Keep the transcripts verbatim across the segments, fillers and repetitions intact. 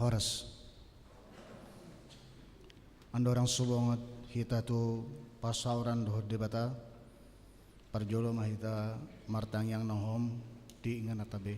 Horas. Andorang so bongot hita tu parsaoran dohot Debata, parjolo ma hita martangiang na hom di ingananta be.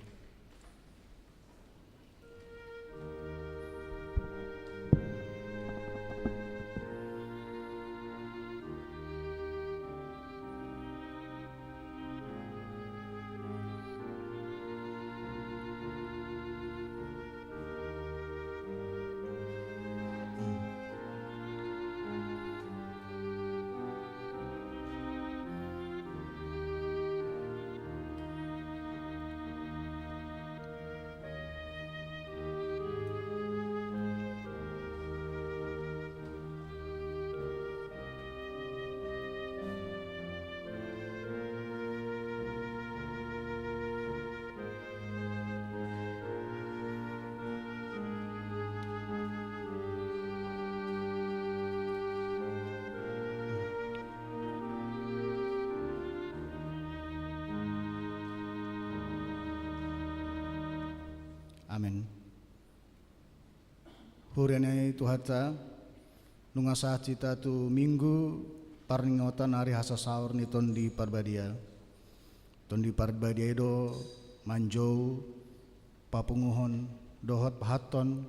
Amen. Huria ni Tuhanta, nunga sahat hita tu Minggu parningotan ari hasasaor ni Tondi Parbadia. Tondi Parbadia i do manjou, papunguhon dohot pahanthon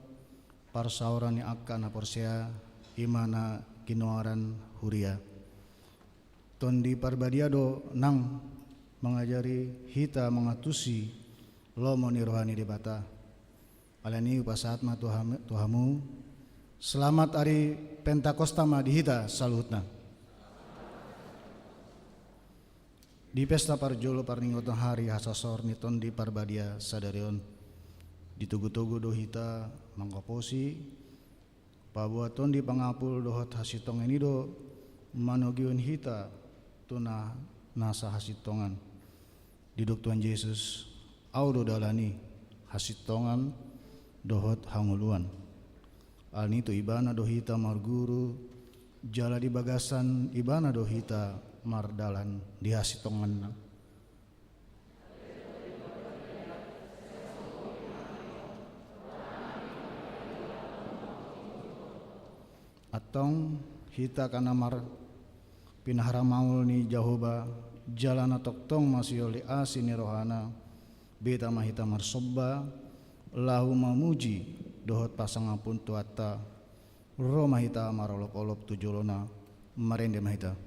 parsaoran ni angka na porsea, i ma na ginoaran huria. Tondi Parbadia do nang mangajari hita mangantusi lomo ni roha ni Debata. Alani i hupasahat ma tu ham-, tu hamu, selamat ari Pentakosta ma di hita saluhutna. Di pesta parjolo parningotan ari hasasaor ni Tondi Parbadia sadari on, ditogu-togu do hita manghaposi, paboa Tondi Pangapul dohot hasintongan i do manogihon hita tu na nasa hasintongan. Didok Tuhan Jesus, Ahu do dalan i, hasintongan dohot hangoluan. Alani i tu Ibana do hita marguru, jala di bagasan Ibana do hita mardalan di hasintonganna. Antong hita angka na marpinaharamaol ni Jahowa, jala na tongtong masioli asi ni rohana, beta ma hita marsomba, laho mamuji dohot pasangapon Tuhanta, ro ma hita marolop-olop tu jolona, marende ma hita.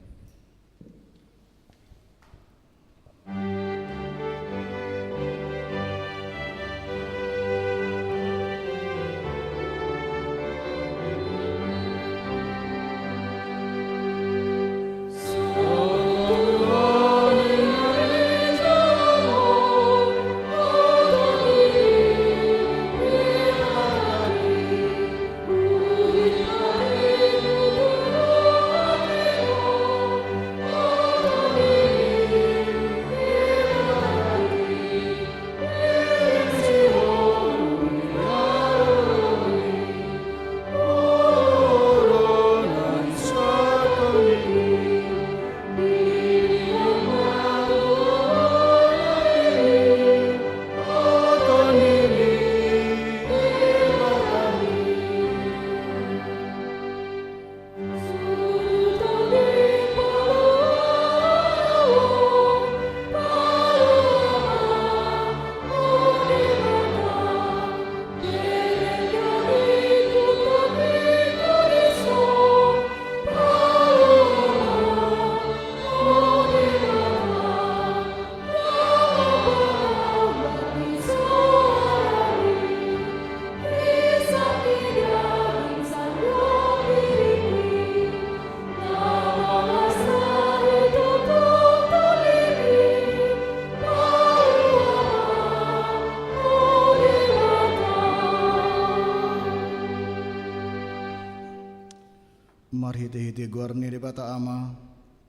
Marhite-hite goar ni Debata Ama,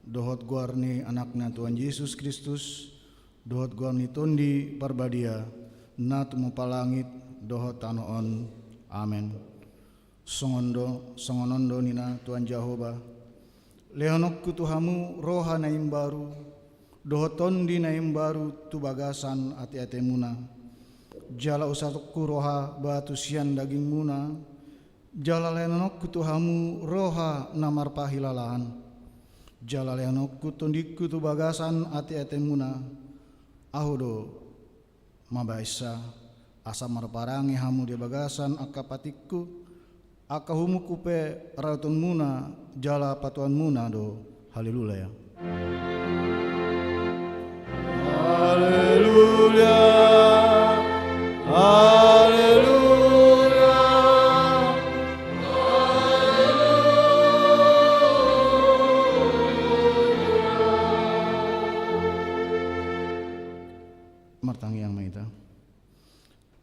dohot goar ni Anakna Tuhan Jesus Kristus, dohot goar ni Tondi Parbadia, na tumompa langit dohot tano on. Amen. Songon do, songon on do ninna Tuhan Jahowa, lehononku tu hamu roha na imbaru, dohot tondi na imbaru tu bagasan ate-atemuna. jala usatongku roha batu sian dagingmuna, jala lehononku tu hamu roha na marpahilalaan, jala lehononku tondingku tu bagasan ateatemuna. Ahu do mabaensa, asa marparange hamu di bagasan angka patikku, angka humungku pe radotonmuna jala patuanmuna do. Haleluya. Haleluya. Haleluya. Martangiang ma hita.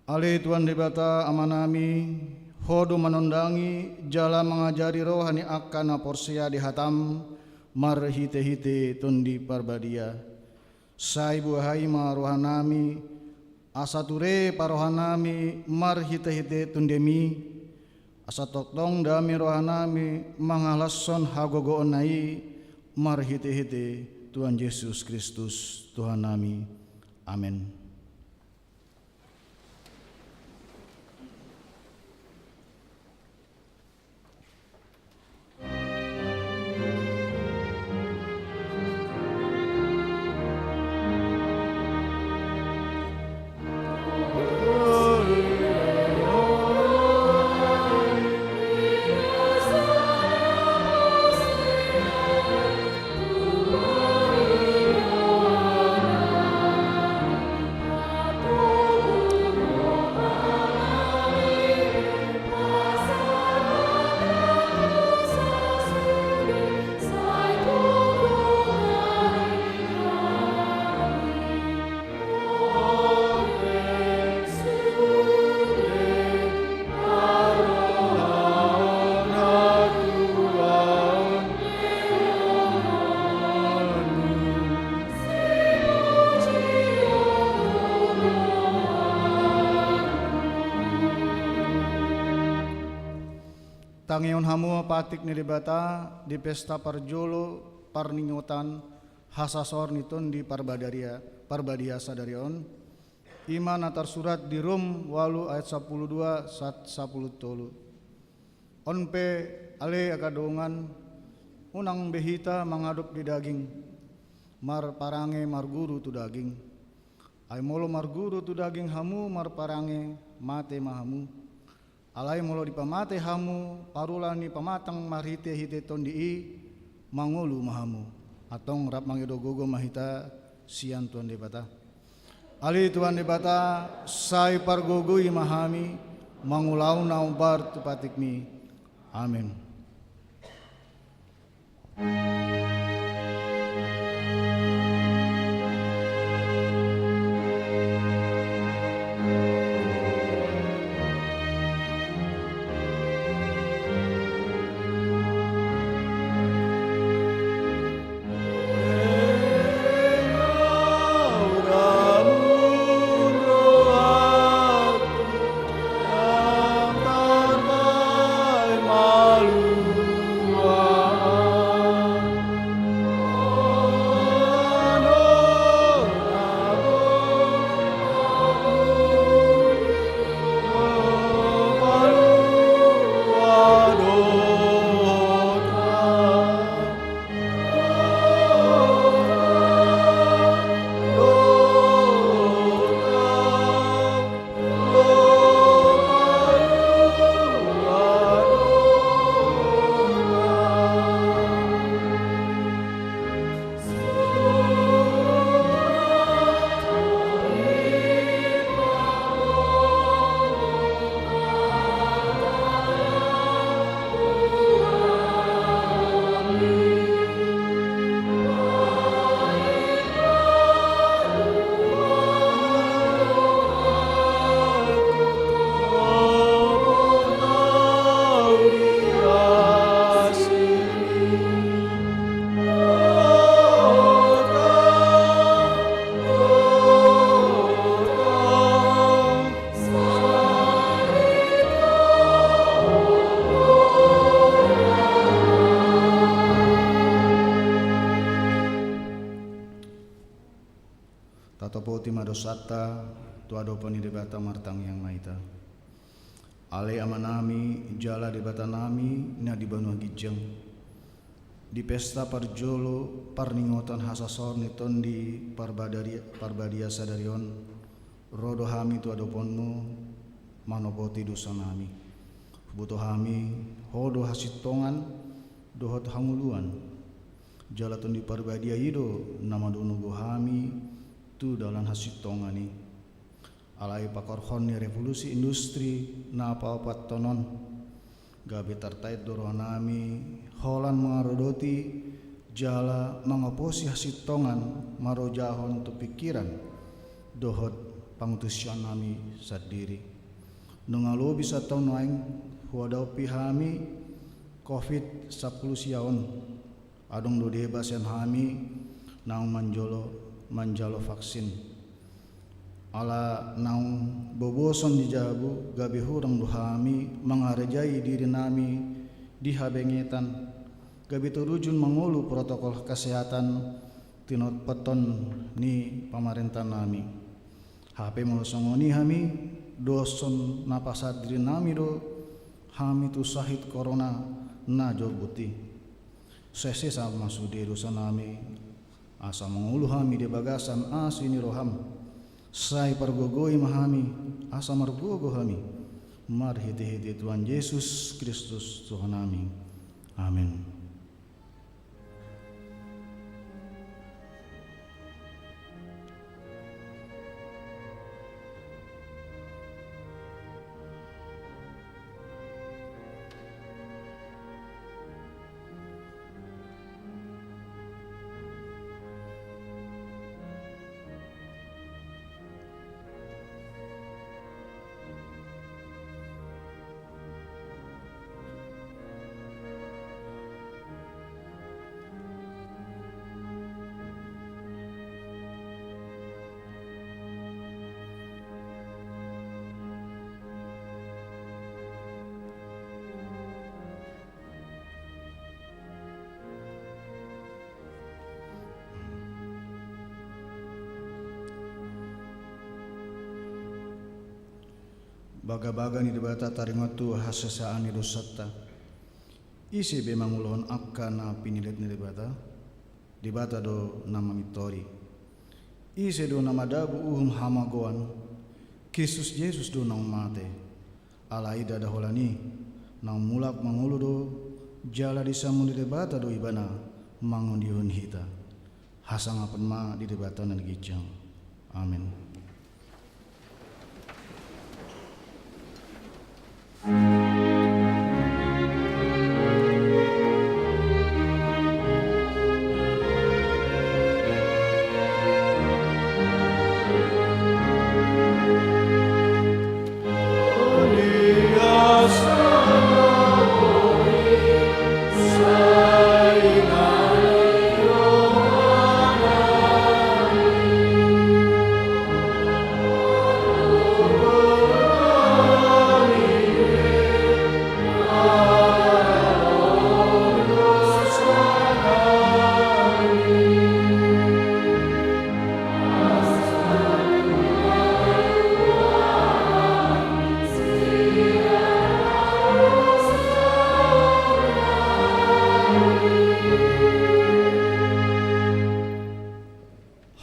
Ale Tuhan Debata Amanami, Ho do manondangi jala mangajari roha ni angka na porsea di hataM marhitehite Tondi Parbadia. Sai buhai ma rohanami, asa ture parohanami marhitehite TondiMi, asa tongtong dame rohanami mangalashon hagogoonna i marhitehite Tuhan Jesus Kristus Tuhannami. Amen. Tangihon hamu patik ni Debata di pesta parjolo parningotan hasasaor ni Tondi Parbadia, Parbadia sadari on. I ma na tarsurat di Rom ualu ayat sampulu dua sahat sampulu tolu. On pe, ale angka dongan, unang be hita mangadop di daging, marparange marguru tu daging. Ai molo marguru tu daging hamu marparange, mate ma hamu. Alai molo dipamate hamu parula ni pamatang marhitehite Tondi i, mangolu ma hamu. Antong rap mangido gogo ma hita sian Tuhan Debata. Ale Tuhan Debata, sai pargogoi ma hami mangulahon na hombar tu patikMi. Amen. Tatopoti ma dosanta, Tu adopan ni Debata martangiang ma hita. Ale Amanami jala Debatanami na di banua ginjang. Di pesta parjolo parningotan hasasaor ni Tondi Parbadari-, Parbadia sadari on, ro do hami tu adopanMu manopoti dosanami. Huboto hami, Ho do hasintongan dohot hangoluan. Jala Tondi Parbadia i do na mandonogo hami tu dalan hasintongan i. Alai pakorhon ni revolusi industri na paopathon on, gabe tartait do rohanami holan mangaradoti jala mangaposi hasintongan marojahon tu pingkiran dohot pangantusionnami sandiri. Nunga lobi sataon nuaeng huadapi hami covid sampulu sia on. Adong do deba sian hami naung manjolo, manjalo vaksin. Ala naung boboson di jabu, gabe hurang do hami mangarajai dirinami di habengetan, gabe tarujung mangolu protokol kesehatan tinopathon ni pamarentanami. Hape molo songon i hami, doshon na pasahat dirinami do hami tu sahit korona na jorbut i. Sesesa ma sude dosanami, asa mangolu hami di bagasan asi ni roham. Sai pargogoi ma hami, asa margogo hami. Marhitehite Tuhan Jesus Kristus Tuhanami. Amen. Bagabaga ni Debata taringot tu hasesaan ni dosanta. Ise be mangulohon angka na pinillit ni Debata? Debata do na mamintori. Ise do na madabu uhum hamagoan? Kristus Jesus do naung mate. Alai ndada holan i, naung mulak mangolu do, jala disambu ni Debata do ibana mangondihon hita. Hasangapon ma di Debata na ginjang. Amen.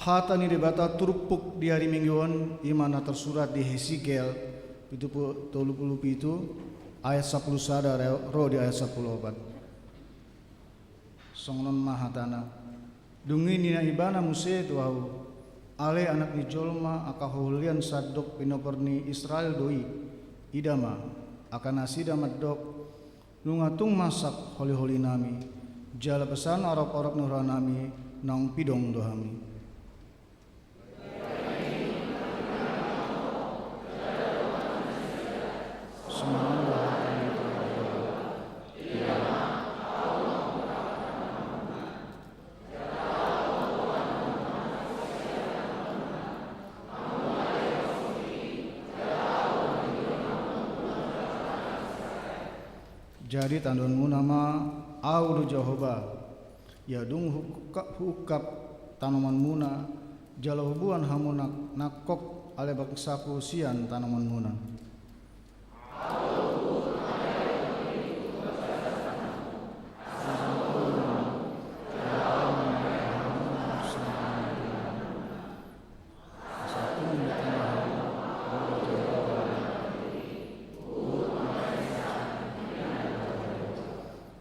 Hata ni Debata turpuk di ari Minggu on, i ma na tarsurat di Hesekiel pitu pulu, tolu pulu pitu, ayat sampulu sada ro, ro di ayat sampulu opat. Songon on ma hatana: Dung i ninna ibana muse tu ahu: Ale anak ni jolma, angka haholian sandok pinompar ni Israel do i. Ida ma, angka nasida mandok: Nunga tung masak holiholinami, jala pesan aroparop ni rohanami naung pidong do hami. Jadi tandaonmuna ma, Ahu do Jahowa, ia dung huungkap, huungkap tanomanmuna, Jala huboan hamu nangkok ale bangsaku sian tanomonmuna.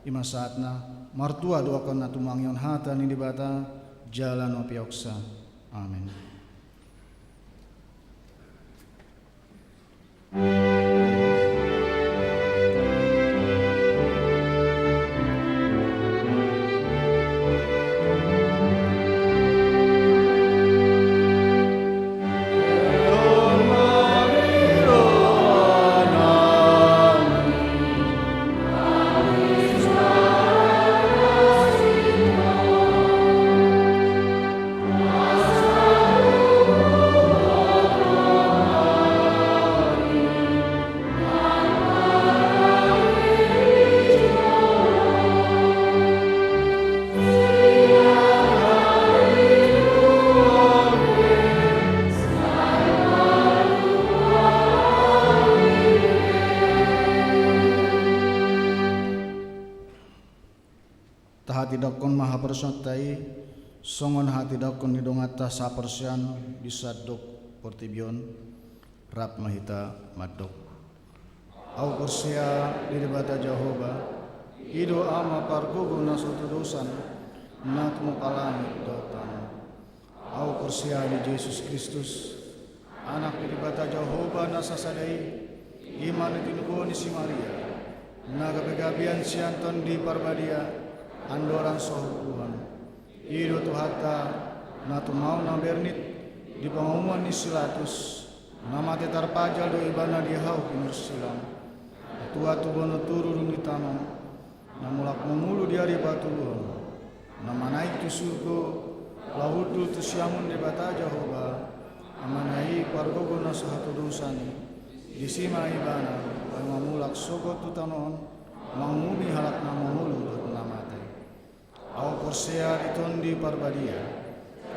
I ma saatna, martua do angka na tumangihon hata ni Debata jala na upiaonsa. Amen. Tahatindangkon ma haporseaonta i, songon hahatindangkon ni donganta sahaporseaon di sandok portibi on. Rap ma hita mandok. Ahu porsea di Debata Jahowa, i do Ama pargogo na so hatudosan, na tumompa langit dohot tano. Ahu porsea di Jesus Kristus, Anak ni Debata Jahowa na sasada i, i ma na tinubuhon ni si Maria, na gabegabean sian Tondi Parbadia, andorang so hau buhan. I do Tuhanta, na tumaon na bernit di pangomuan ni si Pilatus, na mate tarpajal do Ibana di hau pinarsilang. Na tua tu bono turu dung ditanom, na mulak mangolu di ari patoluhon, na manaek tu surgo, laho hundul tu siamun Debata Jahowa, Amana i pargogo na so hatudosan i, disi ma Ibana, laho mamulak sogot tu tano on, manguhumi halak na mangolu dohot na mate. Ahu porsea di Tondi Parbadia,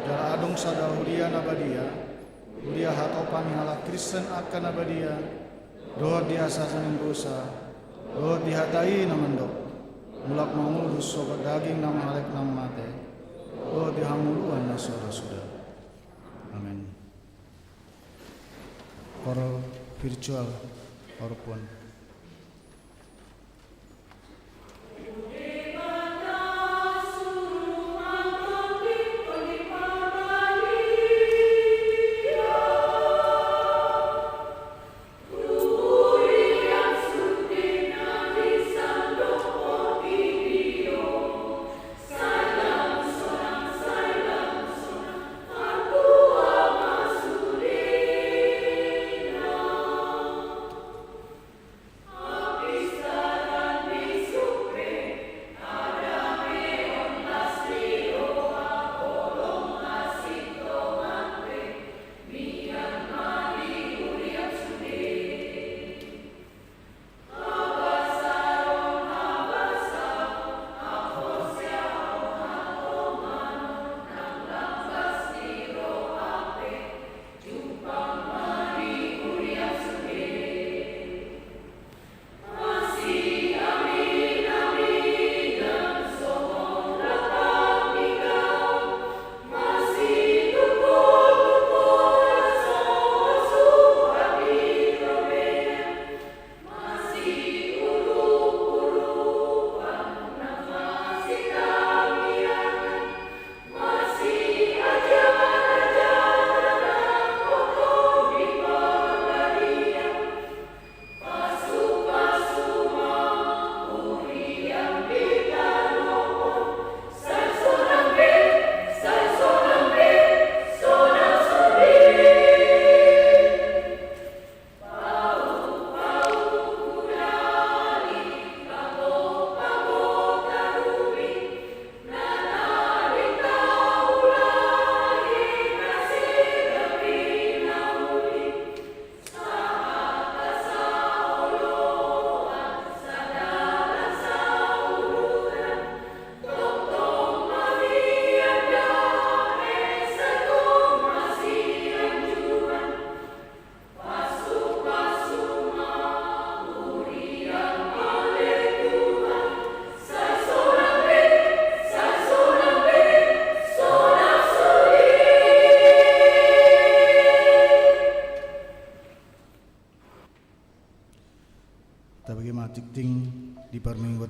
jala adong sada huria na badia, huria hatopan ni halak Kristen angka na badia, dohot di hasahatan ni dosa, dohot di hata i na mandok, mulak mangolu sogot daging na manghalehon na mate, dohot di hangoluan na so ra suda. Amen. Koor virtual, koor pun.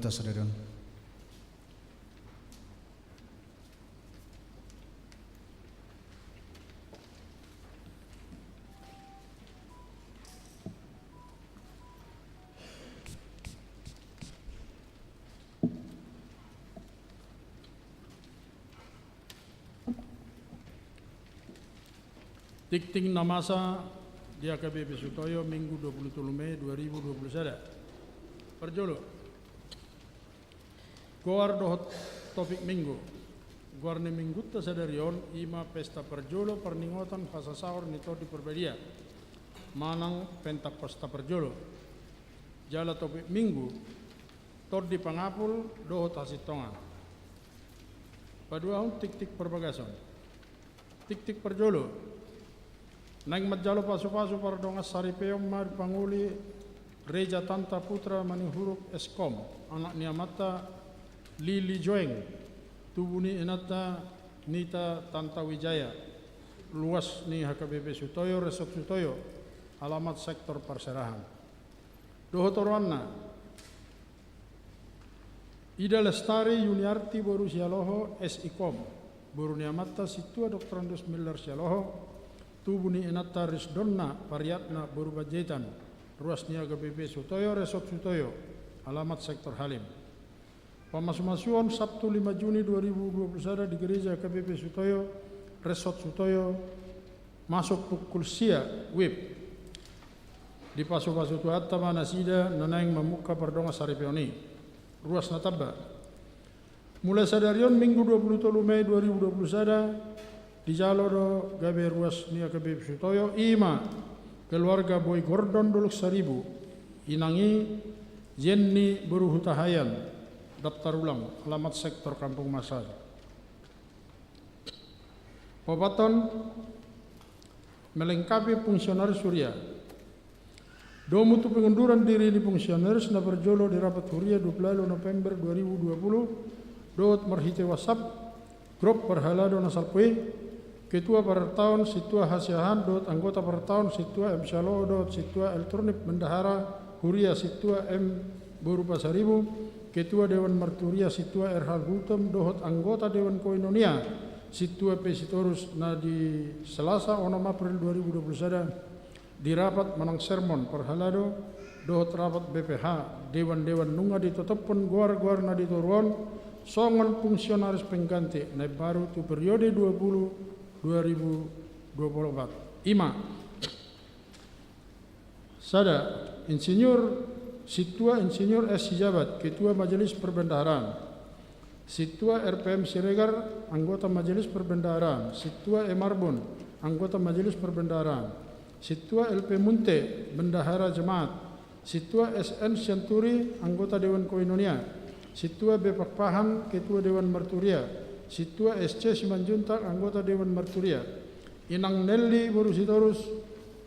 sadarion. Tingting na masa di H K B P Sutoyo, Minggu dua puluh tolu Mei dua ribu dua puluh sada. Parjolo. Goar dohot topik Minggu. Goar ni Minggunta sadari on i ma pesta parjolo parningotan hasasaor ni Tondi Parbadia manang Pentakosta parjolo. Jala topik Minggu, Tondi Pangapul dohot Hasintongan. Paduahon, tingting parbagason. Tingting parjolo. Naeng manjalo pasupasu pardongansaripeon ma di pangoli Reja Tanta Putra Manihuruk S Kom, anak ni amanta Lili Joeng, tubu ni inanta Nita Tanta Wijaya, ruas ni H K B P Sutoyo, Resort Sutoyo, alamat sektor Parserahan. Dohot oroanna, Ida Lestari Yuniarti boru Sialoho S I Kom, boru ni amanta Sintua Doktorandus Miller Sialoho, tubu ni inanta Risdonna Pariatna boru Panjaitan, ruas ni H K B P Sutoyo, Resort Sutoyo, alamat sektor Halim. Pamasumasuon Sabtu lima Juni dua ribu dua puluh sada di Gereja H K B P Sutoyo, Resort Sutoyo, masuk pukul sia wib. Dipasupasu Tuhanta ma nasida na naeng mamungka pardongansaripeon i. Ruas na tamba. Mulai sadari on Minggu dua puluh tolu Mei dua ribu dua puluh sada, dijalo do gabe ruas ni H K B P Sutoyo, i ma keluarga Boy Gordon Dolok Saribu, inang i Jenny boru Hutahaean, daftar ulang, alamat sektor Kampung Masal. Paopathon, melengkapi fungsionaris huria. Domu tu pengunduran diri ni fungsionaris na parjolo di rapat huria dua puluh November dua ribu dua puluh, dohot marhite WhatsApp, grup parhalado na salpu i, Ketua Parartaon Sintua Hasiahaan dohot anggota parartaon Sintua M Sialoho dohot Sintua L Turnip Bendahara Huria Sintua M boru Pasaribu, Ketua Dewan Marturia Sintua R H Gultom dohot anggota Dewan Koinonia Sintua P Sitorus na di Selasa onom April dua ribu dua puluh sada, di rapat manang sermon parhalado dohot rapat B P H, dewan-dewan nunga ditotophon goar-goar na di toru on songon fungsionaris pengganti na imbaru tu periode dua puluh dua ribu dua puluh opat. I ma. Sada, Insinyur, Sintua Insinyur S Sijabat, Ketua Majelis Perbendaharaan. Sintua R P M Siregar, anggota Majelis Perbendaharaan. Sintua E Marbun, anggota Majelis Perbendaharaan. Sintua L P Munte, Bendahara Jemaat. Sintua S N Sianturi, anggota Dewan Koinonia. Sintua B Pakpahan, Ketua Dewan Marturia. Sintua S C Simanjuntak, anggota Dewan Marturia. Inang Nelly boru Sitorus,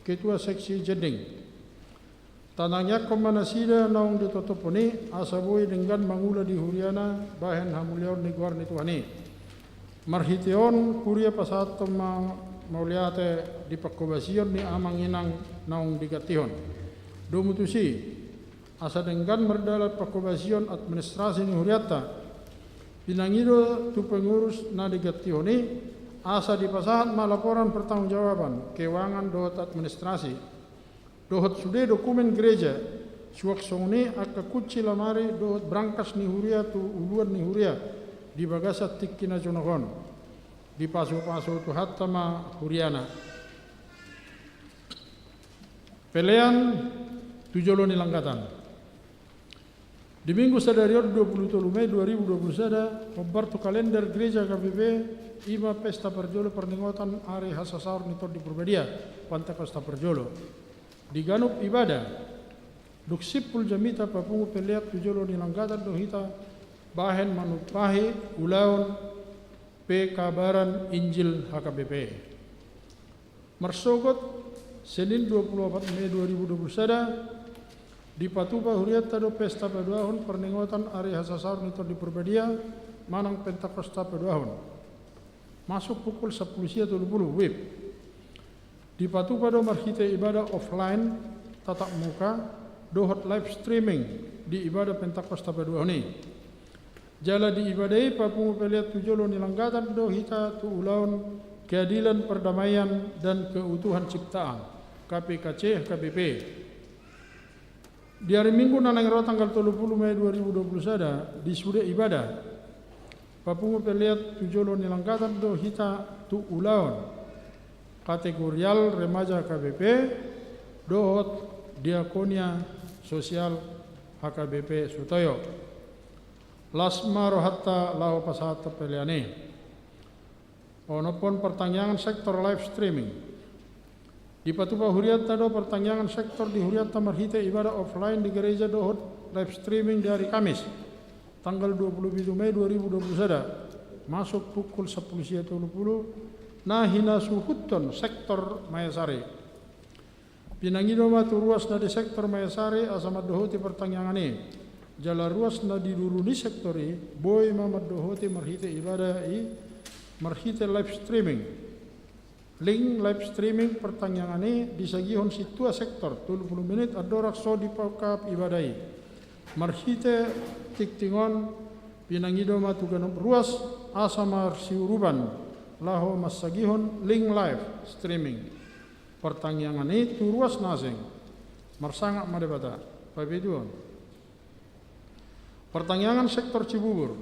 Ketua Seksi Jending. Tatangiangkon ma nasida naung ditotophon i, asa boi denggan mangula di huriana bahen hamuliaon ni goar ni Tuhan i. Marhite on huria pasahathon ma mauliate di panghobasion ni amang inang naung digantihon. Domu tusi, asa denggan mardalan panghobasion administrasi ni hurianta. Pinangido tu pengurus na digantihon i, asa dipasahat ma laporan pertanggungjawaban keuangan dohot administrasi. Dohot sude dokumen gereja, suang songon i angka kunci lamari dohot brangkas ni huria tu uluan ni huria di bagasan tingki na jonok on. Dipasupasu Tuhanta ma huriana. Pelean tu jolo ni langgatan. Di Minggu sadari on dua puluh tolu Mei dua ribu dua puluh sada, hombar tu kalender gereja H K B P, i ma pesta parjolo parningotan ari hasasaor ni Tondi Parbadia, Pentakosta parjolo. Di ganup ibadah, dung simpul jamita papungu pelean tu jolo ni langgatan do hita bahen manumpahi ulaon pekabaran Injil H K B P. Marsogot, Senin dua puluh opat Mei dua ribu dua puluh sada, dipatupa hurianta do pesta paduahon parningotan ari hasasaor ni Tondi Parbadia manang Pentakosta paduahon. Masuk pukul sampulu sia tolu pulu wib. Dipatupa do marhite ibadah offline, tatap muka, dohot live streaming di ibadah Pentakosta paduahon i. Jala di ibadah i papungu pelean tu jolo ni langgatan do hita tu ulaon keadilan, perdamaian, dan keutuhan ciptaan, K P K C H K B P. Di ari Minggu na naeng ro tanggal tolu pulu Mei dua ribu dua pulu sada, di sude ibadah, papungu pelean tu jolo ni langgatan do hita tu ulaon kategorial remaja H K B P dohot diakonia sosial H K B P Sutoyo. Las ma rohanta laho pasahathon pelean i. Onomhon, partangiangan sektor live streaming. Dipatupa hurianta do partangiangan sektor di hurianta marhite ibadah offline di gereja dohot live streaming di ari Kamis, tanggal dua pulu pitu Mei dua ribu dua pulu sada, masuk pukul sampulu sia tolu pulu, na hinasuhuthon sektor Maesari. Pinangido ma tu ruas na di sektor Maesari asa mandohoti partangiangan i. Jala ruas na di duru ni sektor i boi ma mandohoti marhite ibadah i marhite live streaming. Link live streaming partangiangan i disagihon sintua sektor, tolu pulu menit andorang so dipungkap ibadah i. Marhite tingting on, pinangido ma tu ganup ruas asa marsiurupan laho mansagihon link live streaming partangiangan i tu ruas na asing. Marsangap ma Debata. Papituhon, partangiangan sektor Cibubur.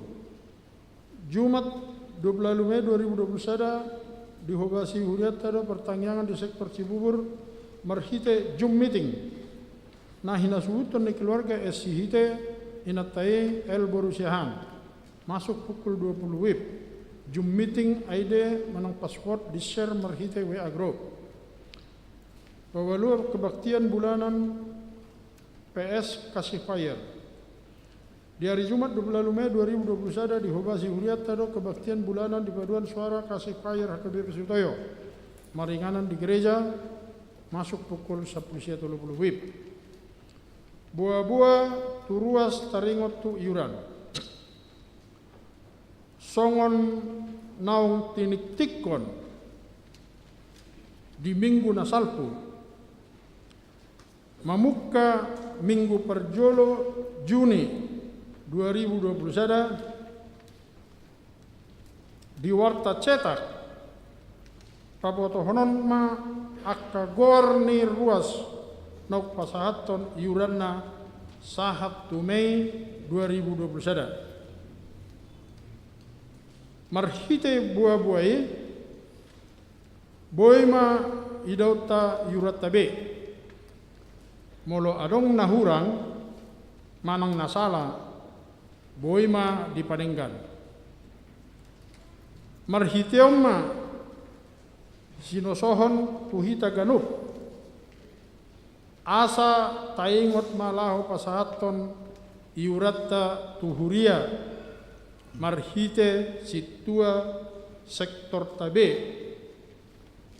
Jumat dua pulu ualu Mei dua ribu dua pulu sada, dihobasi hurianta do partangiangan di sektor Cibubur marhite Zoom meeting na hinasuhuthon ni keluarga S I H T, inanta i L Boru Siahaan. Masuk pukul dua pulu WIB. Zoom meeting I D manang password di-share marhite W A group. Paualuhon, kebaktian bulanan P S Kasih Choir. Di ari Jumat dua pulu ualu Mei dua ribu dua pulu sada, dihobasi hurianta do kebaktian bulanan di paduan suara Kasih Choir H K B P Sutoyo, maringanan di gereja, masuk pukul sampulu sia tolu pulu WIB. Boaboa tu ruas taringot tu iuran. Songon naung tiningtinghon di minggu na salpu, mamungka minggu parjolo Juni dua ribu dua pulu sada, di warta cetak pabotohonon ma angka goar ni ruas naung pasahathon iuranna sahat tu Mei dua ribu dua pulu sada. Marhite boaboa i, boi ma idaonta iuranta be. Molo adong na hurang manang na sala, boi ma dipadenggan. Marhite on ma sinosohon tu hita ganup, asa taingot ma laho pasahathon iuranta tu huria marhite sintua sektorta be,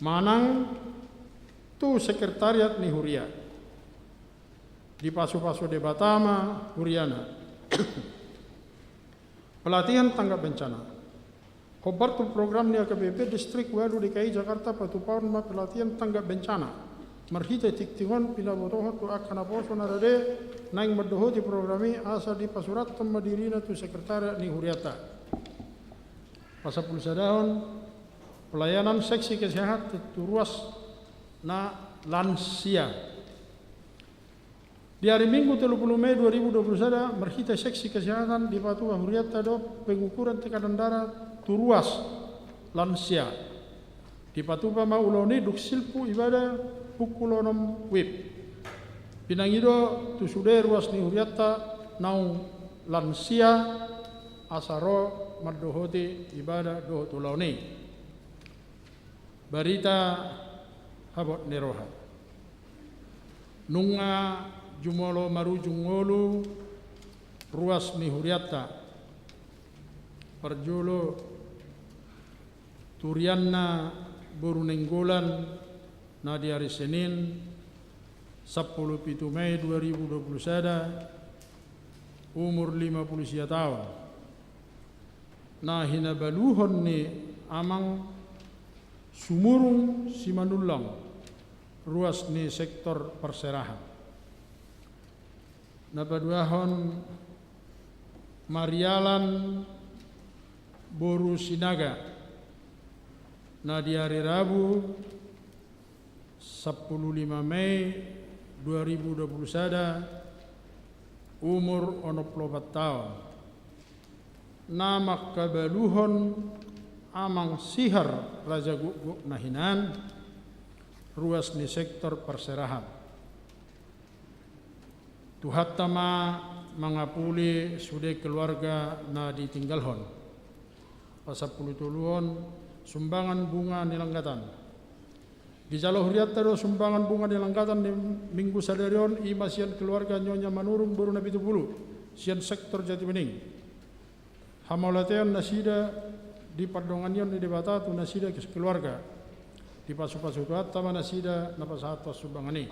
manang tu sekretariat ni huria. Dipasupasu Debata ma huriana. Pelatihan tanggap bencana. Hombar tu program ni H K B P Distrik Ualu D K I Jakarta patupaon ma pelatihan tanggap bencana. Marhite tingting on pinabotohon tu angka naposo na rade naeng mandohoti program i asa dipasurathon ma dirina tu sekretariat ni hurianta. Pasampulu sadahon, pelayanan seksi kesehatan tu ruas na lansia. Di ari Minggu tolu pulu Mei dua ribu dua pulu sada, marhite seksi kesehatan dipatupa hurianta do pengukuran tekanan darah tu ruas lansia. Dipatupa ma ulaon i dung silpu ibadah pukul onom WIB. Pinangido tu sude ruas ni hurianta naung lansia asa ro mandohoti ibadah dohot ulaon i. Barita habot ni roha. Nunga jumolo marujung ngolu ruas ni hurianta. Parjolo, Turianna boru Nainggolan, na di ari Senin, sampulu pitu Mei dua ribu dua pulu sada, umur lima pulu sia taon, na hinabaluhon ni amang Sumurung Simanullang, ruas ni sektor Parserahan. Na paduahon, Marialan boru Sinaga, na di ari Rabu, sampulu lima Mei dua ribu dua pulu sada, umur onom pulu opat taon. Na mangkabaluhon Amang Sihar Raja Gukguk na hinan, ruas ni sektor parserahan. Tuhanta ma mangapuli sude keluarga na ditinggalhon. Pasampulu toluhon, sumbangan bunga ni langgatan. Dijalo hurianta do sumbangan bunga ni langgatan ni Minggu sadari on, i ma sian keluarga Nyonya Manurung boru Napitupulu, sian sektor Jatibening. Hamauliateon nasida di pardonganion ni Debata tu nasida keluarga. Dipasupasu Tuhanta ma nasida na pasahathon sumbangan i.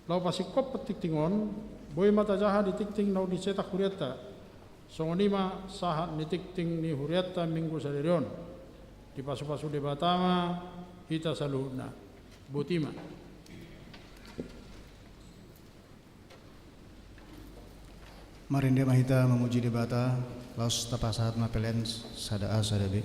Laho pasingkophon tingting on, boi ma tajaha di tingting naung dicetak hurianta. Songon i ma sahat ni tingting ni hurianta Minggu sadari on. Dipasupasu Debata ma hita saluhutna. Boti ma. Marende ma hita mamuji Debata, laos tapasahat ma pelean sada A sada B.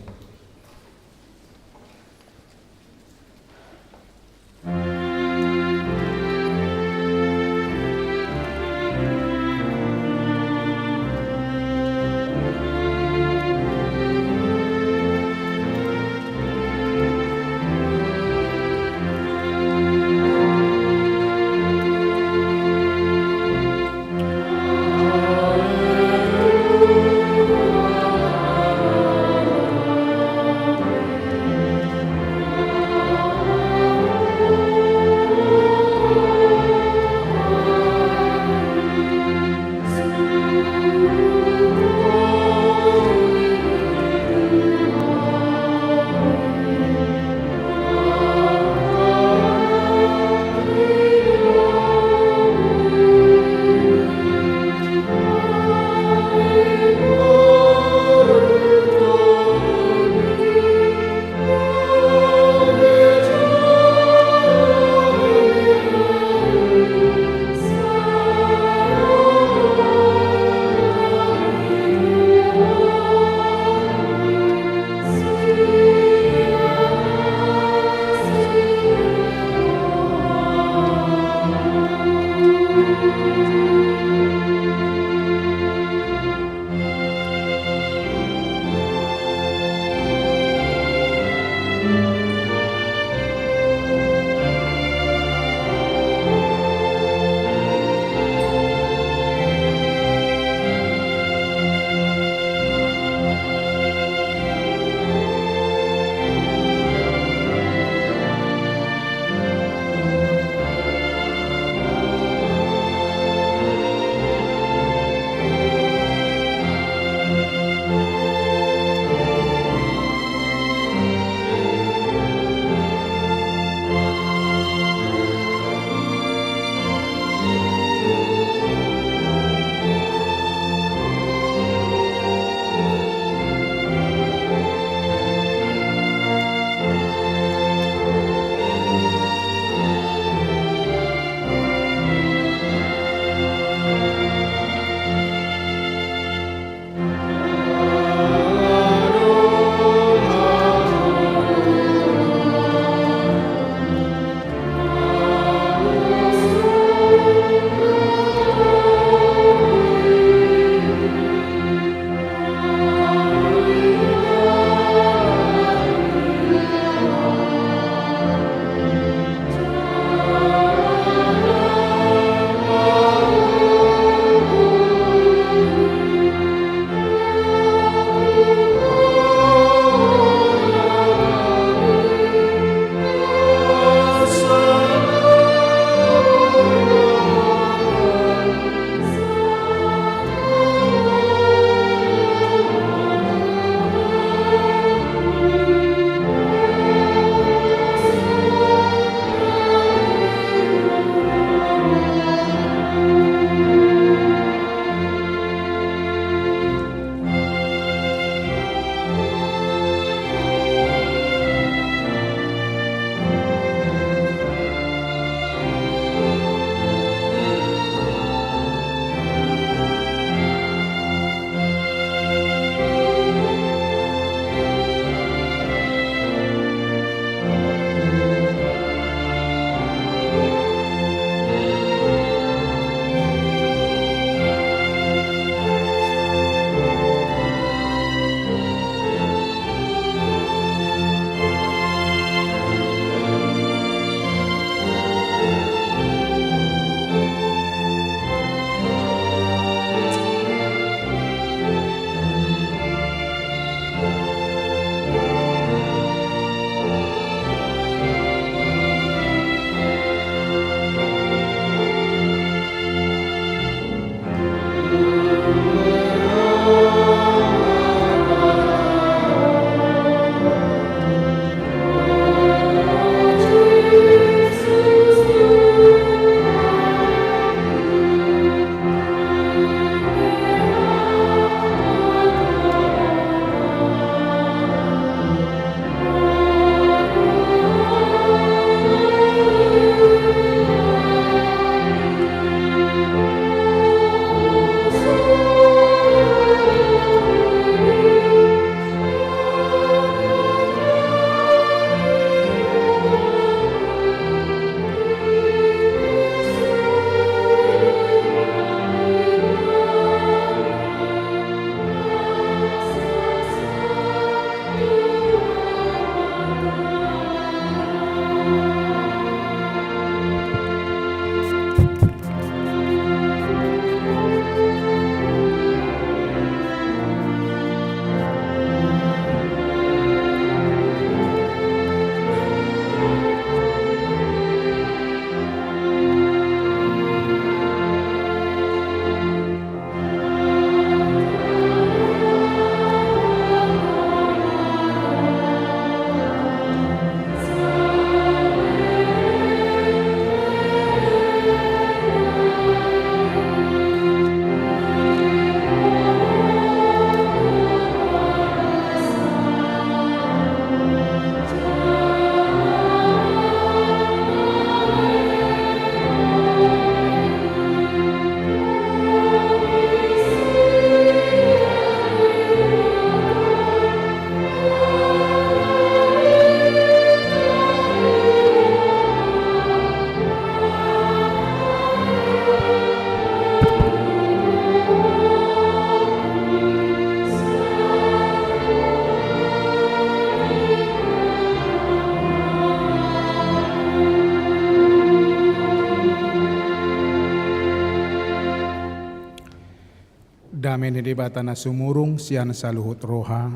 Ni Debata na sumurung sian saluhut roha,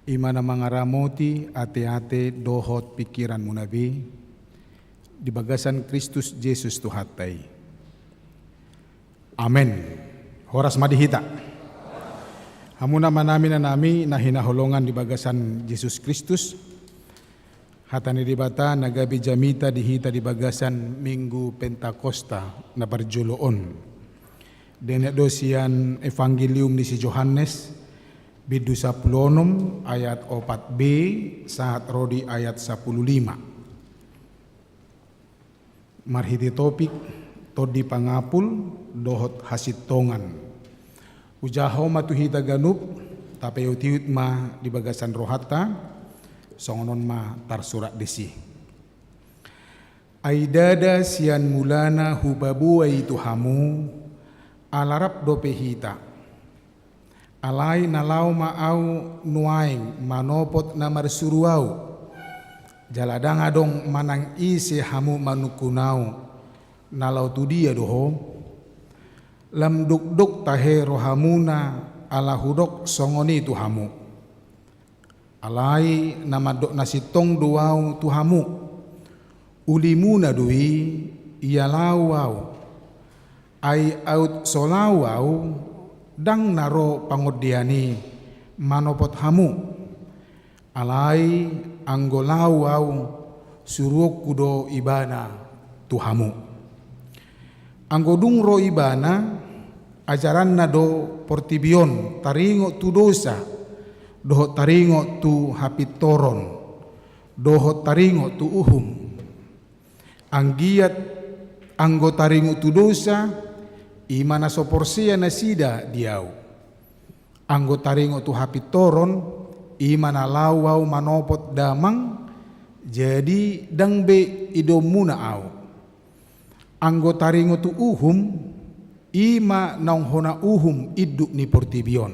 i ma na mangaramoti ateate dohot pingkiranmuna be di bagasan Kristus Jesus Tuhanta i. Amen. Horas ma di hita. Hamu amanami, inanami na hinaholongan di bagasan Jesus Kristus, hata ni Debata na gabe jamita di hita di bagasan Minggu Pentakosta na parjolo on. Dienet do sian Evangelium ni si Johannes, bindu sampulu onom, ayat opat b sahat ro di ayat sampulu lima. Marhite topik, Tondi Pangapul dohot Hasintongan. Hujahahon ma tu hita ganup, tapaihutihut ma di bagasan rohanta, songon on ma tarsurat disi. Ai ndada sian mulana hupaboa i tu hamu, ala rap dope hita. Alai na laho ma ahu nuaeng manopot na marsuru ahu. Jala ndang adong manang ise hamu manungkun ahu, na laho tu dia do ho? Lam dokdok tahe rohamuna ala hudok songon i tu hamu. Alai na mandok na sintong do ahu tu hamu. Ulimuna do i, ia laho ahu. Ai aut so laho ahu, ndang na ro pangondian i manopot hamu. Alai anggo laho ahu, suruonku do ibana tu hamu. Anggo dung ro ibana, ajaranna do portibi on taringot tu dosa, dohot taringot tu hapintoron, dohot taringot tu uhum. Anggiat anggo taringot tu dosa, i ma na so porsea nasida di ahu. Anggo taringot tu hapintoron, i ma na laho ahu manopot damang, jadi ndang be idaonmuna ahu. Anggo taringot tu uhum, i ma naung hona uhum induk ni portibi on.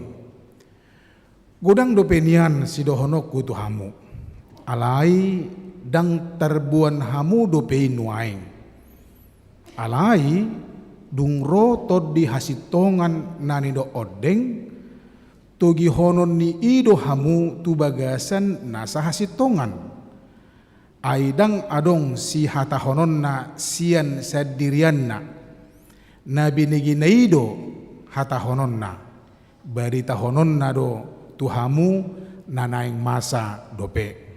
Godang dope nian sidohononku tu hamu. Alai ndang tarboan hamu dope i nuaeng. Alai dung ro Tondi Hasintongan na nidok ondeng, togihonon ni i do hamu tu bagasan nasa hasintongan. Ai ndang adong sihatahononna sian sandirianna. Na binegena i do hatahononna. Baritahononna do tu hamu na naeng masa dope.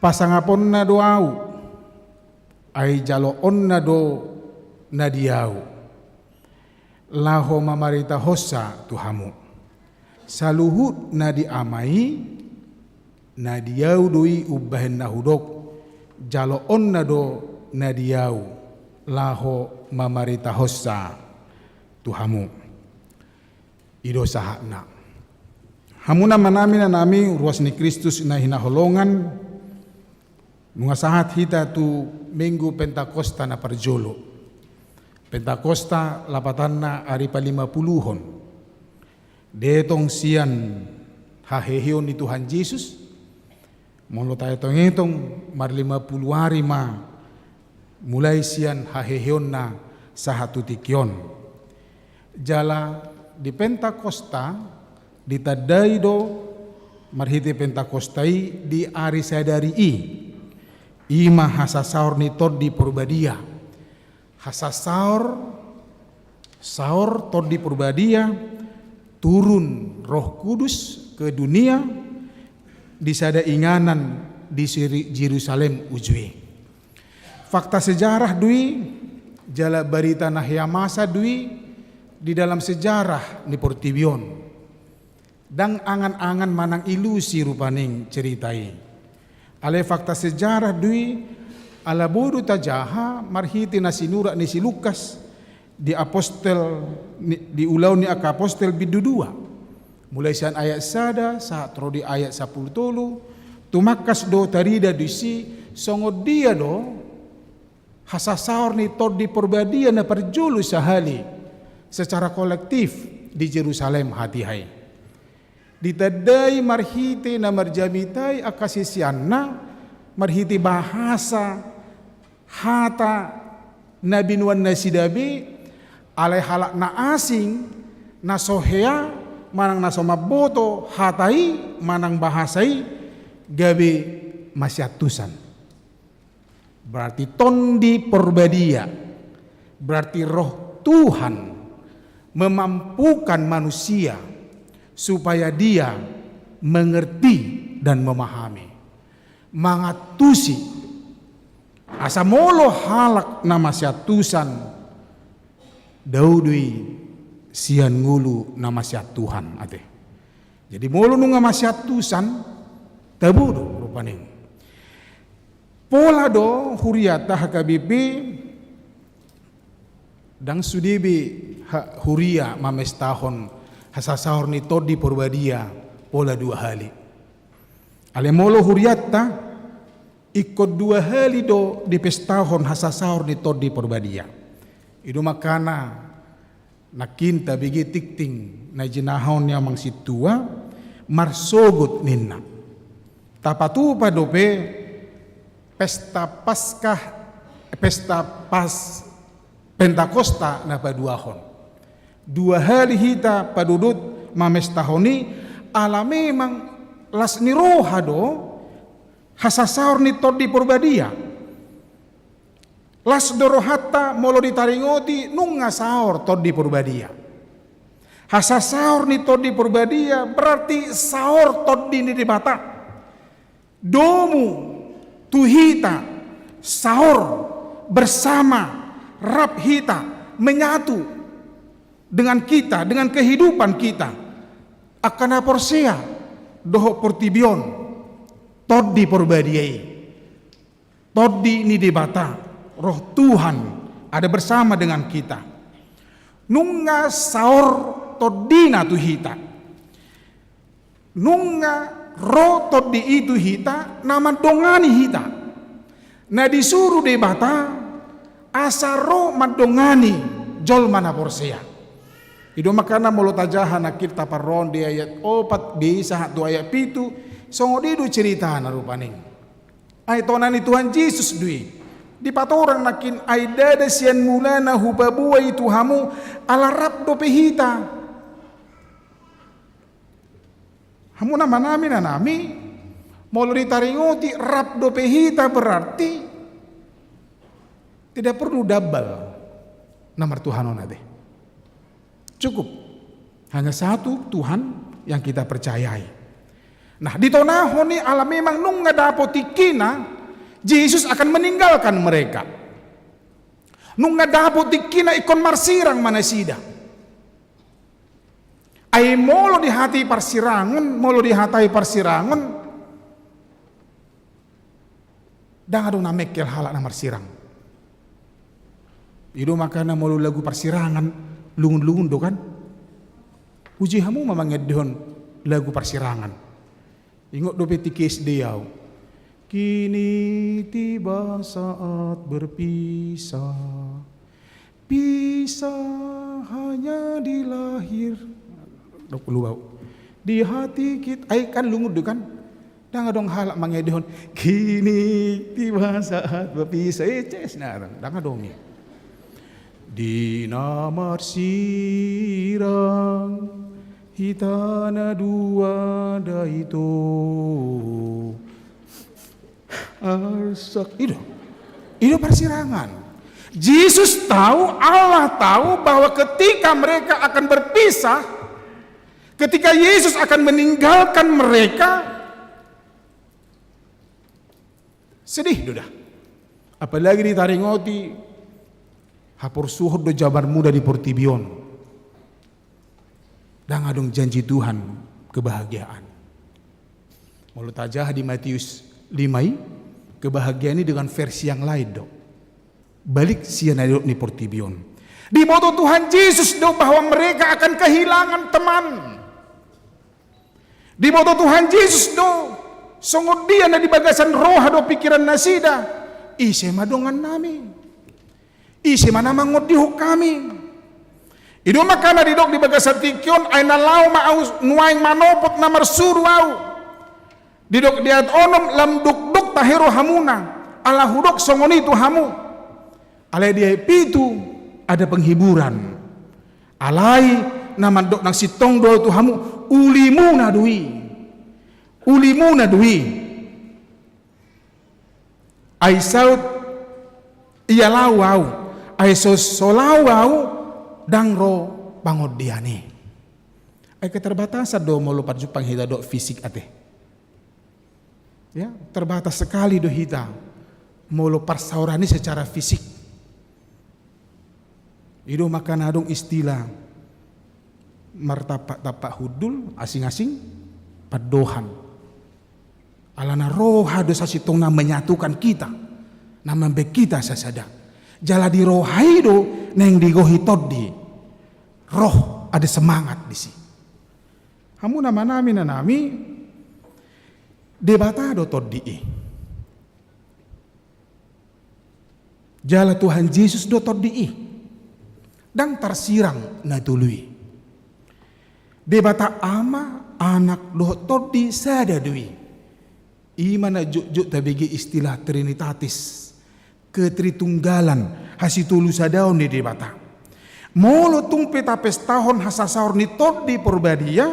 Pasangaponna do ahu, ai jaloonna do na di ahu, laho mamaritahonsa tu hamu. Saluhut na di Ama i, na di ahu do i umbahen na hudok, jaloonna do na di ahu, laho mamaritahonsa tu hamu. I do sahatna. Hamu amanami, inanami, ruas ni Kristus na hinaholongan, nunga sahat hita tu Minggu Pentakosta na parjolo. Pentakosta lapatanna ari palimapuluhon. Dietong sian haheheon ni Tuhan Jesus, molo taetongetong marlima pulu ari ma mulai sian haheheonna sahat tu tingki on. Jala di Pentakosta ditandai do marhite Pentakosta i di ari sadari i, i ma hasasaor ni Tondi Porbadia. Hasasaor, saor Tondi Porbadia, turun Roh Kudus ke dunia di sada inganan di Siri-, Jerusalem uju i. Fakta sejarah do i, jala barita na hea masa do i di dalam sejarah ni portibi on. Ndang angan-angan manang ilusi rupani cerita i. Alai fakta sejarah do i, ala boi do tajaha marhite na sinurat ni si Lukas di apostel ni, di Ulaon ni angka Apostel bindu dua. Mulai sian ayat sada sahat ro di ayat sampulu tolu, tumangkas do tarida disi songon dia do hasasaor ni Tondi Porbadia na parjolo sahali secara kolektif di Jerusalem hatiha i. Ditandai marhite na marjamita i angka siseanna, marhite bahasa, hata na binoan nasida be, Alai halak na asing, na so hea, manang na so mamboto hata i manang bahasa i, gabe masiantusan. Berarti Tondi Porbadia, berarti Roh Tuhan memampukan manusia supaya dia mengerti dan memahami, mangantusi. Asa molo halak na masiantusan, dao do i sian ngolu na masian Tuhan, ate. Jadi molo nunga masiantusan, tabo do rupani. Pola do huriata H K B P, ndang sude be ha-, huria mamestahon hasasaor ni Tondi Porbadia pola dua hali. Alai molo huriata, ingkon dua hali do dipestahon hasasaor ni Tondi Porbadia. I do makana nangkin tabege tingting na jinahahon ni amang sintua, marsogot ninna. Tapatupa dope pesta Paskah, pesta Pas-, Pentakosta na paduahon. Dua hali hita padudut mamestahon i, ala memang las ni roha do hasasaor ni Tondi Porbadia. Las do rohanta molo ditaringoti nunga saor Tondi Porbadia. Hasasaor ni Tondi Porbadia berarti saor Tondi ni Debata. Domu tu hita, saor, bersama, rap hita, menyatu dengan kita, dengan kehidupan kita. Angka na porsea dohot portibi on, Tondi Porbadia i. Tondi ni Debata, Roh Tuhan ada bersama dengan kita. Nunga saor Tondina tu hita. Nunga ro Tondi i tu hita, na mandongani hita. Na disuru Debata, asa ro mandongani jolma na porsea. I do makana molo tajaha nangkin taparrohahon di ayat opat be sahat tu ayat pitu, songon i do ceritana rupani. Ai tona ni Tuhan Jesus do i. Dipatorang nangkin, ai ndada sian mulana hupaboa i tu hamu, ala rap dope hita. Hamu na manami na nami, molo ditaringoti rap dope hita berarti tidak perlu double na martuhanonna, ate. Cukup. Hanya satu Tuhan yang kita percayai. Nah, ditonahon i ala memang nunga dapot tingkina Jesus akan meninggalkan mereka. Nunga dapot tingkina ingkon marsirang ma nasida. Ai molo dihatai parsirangon, molo dihatai parsirangon, ndang adong na mengkel halak na marsirang. I do makana molo lagu parsirangan, lungun-lungun do kan? Uji hamu ma mangendehon lagu parsirangan. Ingot dope tingki S D au. Kini tiba saat berpisah. Pisah hanya di lahir. Dok lu bau. Di hati kit-, ai kan lungun do kan? Ndang adong halak mangendehon. Kini tiba saat berpisah. Eh, ces, nah, ndang adong i. Di na marsirang hita na dua daito. Arsak. I do. I do parsirangan. Jesus tahu, Allah tahu bahwa ketika mereka akan berpisah, ketika Yesus akan meninggalkan mereka, sedih do da. Apalagi ditaringoti haporsuhon do jabar muda di portibi on. Ndang adong janji Tuhan kebahagiaan. Molo tajaha di Matius lima i, kebahagiaan i dengan versi yang lain do. Balik sian na didok ni portibi on. Diboto Tuhan Jesus do bahwa mereka akan kehilangan teman. Diboto Tuhan Jesus do songon dia na di bagasan roha dohot pikiran nasida. Ise ma dongannami? Ise ma na mangondihon hami? I do makana didok di bagasan tingki on, ai na laho ma ahu nuaeng manopot na marsuru ahu. Didok di ayat onom, lam dokdok tahe rohamuna, ala hudok songon i tu hamu. Alai di ayat pitu, ada penghiburan. Alai na mandok nang sintong do ahu tu hamu, ulimuna do i. Ulimuna do i. Ai saut ia laho ahu, ai so, so laho ahu, ndang ro pangondian i. Ai keterbatasan do molo parjumpang hita dohot fisik ate. Ya, terbatas sekali do hita molo parsaoran i secara fisik. I do maka na adong istilah martampak-tampak hundul, asing-asing pandohan. Alana roha do sasintongna menyatukan kita, na mambaen hita sasada. Jala di roha i do naeng digohi tondi. Roh ada semangat disi. Hamu na manami na nami, Debata do tondi i. Jala Tuhan Jesus do tondi i. Ndang tarsirang na tolu i. Debata Ama, Anak dohot Tondi sada do i. I ma na jotjot tabege istilah Trinitatis, ketritunggalan, hasitolusadaon ni Debata. Molo tung pe tapestahon hasasaor ni Tondi Porbadia,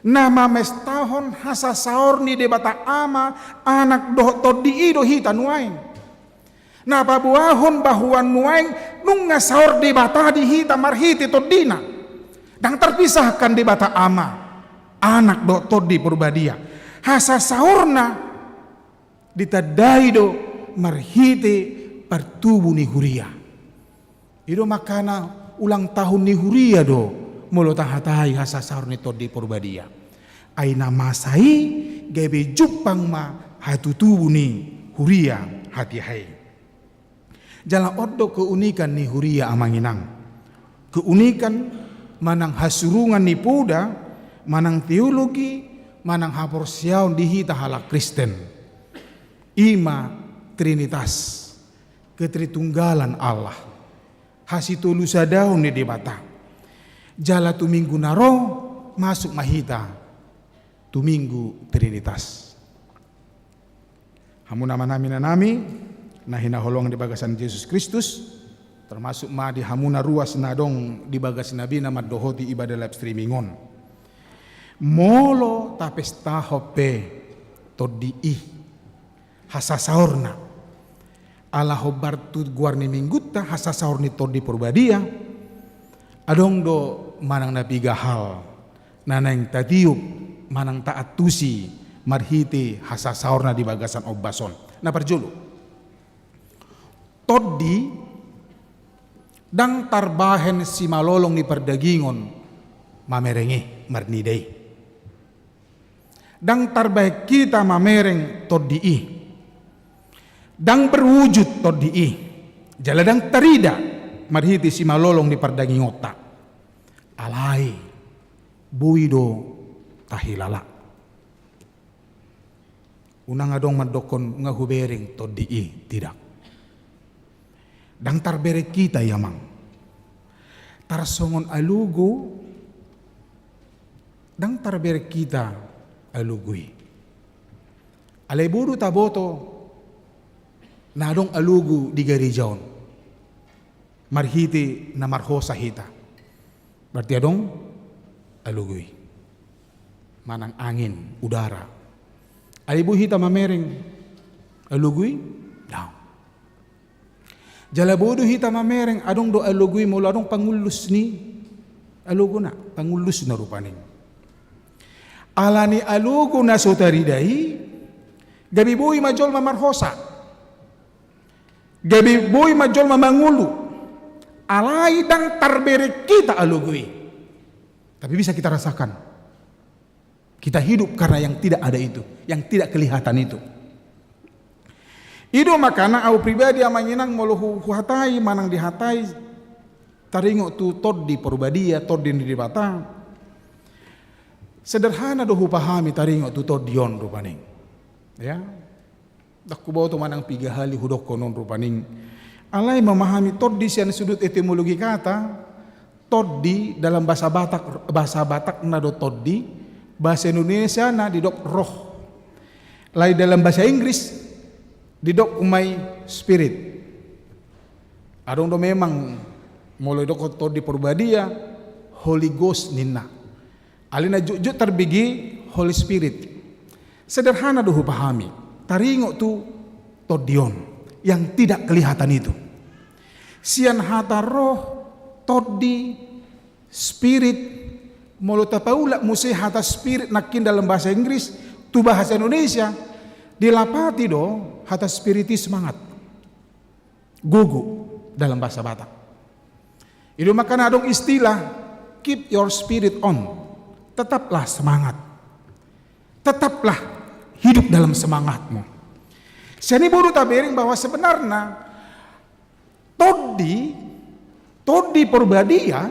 na mamestahon hasasaor ni Debata Ama, Anak dohot Tondi i do hita nuaeng. Na paboahon bahwa nuaeng nunga saor Debata di hita marhite Tondina. Ndang terpisahkan Debata Ama, Anak dohot Tondi Porbadia. Hasasaorna ditandai do marhite partubu ni huria. I do makana ulang tahun ni huria do molo tahatai hasasaor ni Tondi Porbadia. Ai na masa i gabe jumpang ma hatutubu ni huria hatiha i. Jala on do keunikan ni huria amang inang. Keunikan manang hasurungan ni poda, manang teologi, manang haporseaon di hita halak Kristen. I ma Trinitas, ketritunggalan Allah. Hasitolusadaon ni Debata. Jala tu minggu na ro, masuk ma hita tu minggu Trinitas. Hamu na manami na nami, na hinaholongan di bagasan Jesus Kristus, termasuk ma di hamu na ruas na adong di bagas na bina mandohoti ibadah live streaming on. Molo tapestahon pe Tondi i, hasasaorna. Ala hombar tu goar ni minggunta, hasasaor ni Tondi Porbadia, adong do manang na piga hal na naeng tatiop manang taantusi marhite hasasaorna di bagasan ombas on. Na parjolo, Tondi ndang tarbahen simalolong ni pardagingon mamereng i, marnida i. Ndang tarbahen hita mamereng Tondi i. Ndang berwujud Tondi i. Jala ndang tarida marhite simalolong ni pardagingonta. Alai boi do tahilala. Unang adong mandokkon nga hubereng Tondi i, tidak. Ndang tarbereng hita i amang. Tarsongon alogo, ndang tarbereng hita alogo i. Alai boi do taboto na adong alogo di gareja on marhite na marhosa hita. Berarti adong alogo i. Manang angin, udara. Alai boi hita mamereng alogo i? Daong. Jala boi do hita mamereng adong do alogo i molo adong pangullus ni alogona, pangullusna rupani. Alani alogo na so tarida i, gabe boi ma jolma marhosa. Gabe boi ma jolma mangolu. Alai ndang tarbereng hita alogo i. Tapi bisa kita rasakan. Kita hidup karena yang tidak ada itu, yang tidak kelihatan itu. I do makana au pribadi amang inang molo hu-, huhatai manang dihatai taringot tu Tondi Porbadia, Tondi ni Debata. Sederhana do hupahami taringot tu Tondi on rupani. Ya. Ndang huboto manang piga hali hudokkon on rupani. Alai memahami Tondi sian sudut etimologi kata, Tondi dalam bahasa Batak, bahasa Batak na do Tondi, bahasa Indonesia na didok roh. Alai dalam bahasa Inggris didok ma i spirit. Adong do memang molo didok Tondi Porbadia, Holy Ghost ninna. Alai na jotjot tarbege Holy Spirit. Sederhana do hupahami. Taringot tu Tondi on yang tidak kelihatan itu. Sian hata roh, tondi, spirit, molo tapaulak muse hata spirit nangkin dalam bahasa Inggris tu bahasa Indonesia, dilapati do hata spiritis, semangat. Gogo dalam bahasa Batak. I do makana adong istilah, "Keep your spirit on." Tetaplah semangat. Tetaplah hidup dalam semangatmu. Sian i boru tabereng bahwa sebenarna tondi, Tondi Porbadia,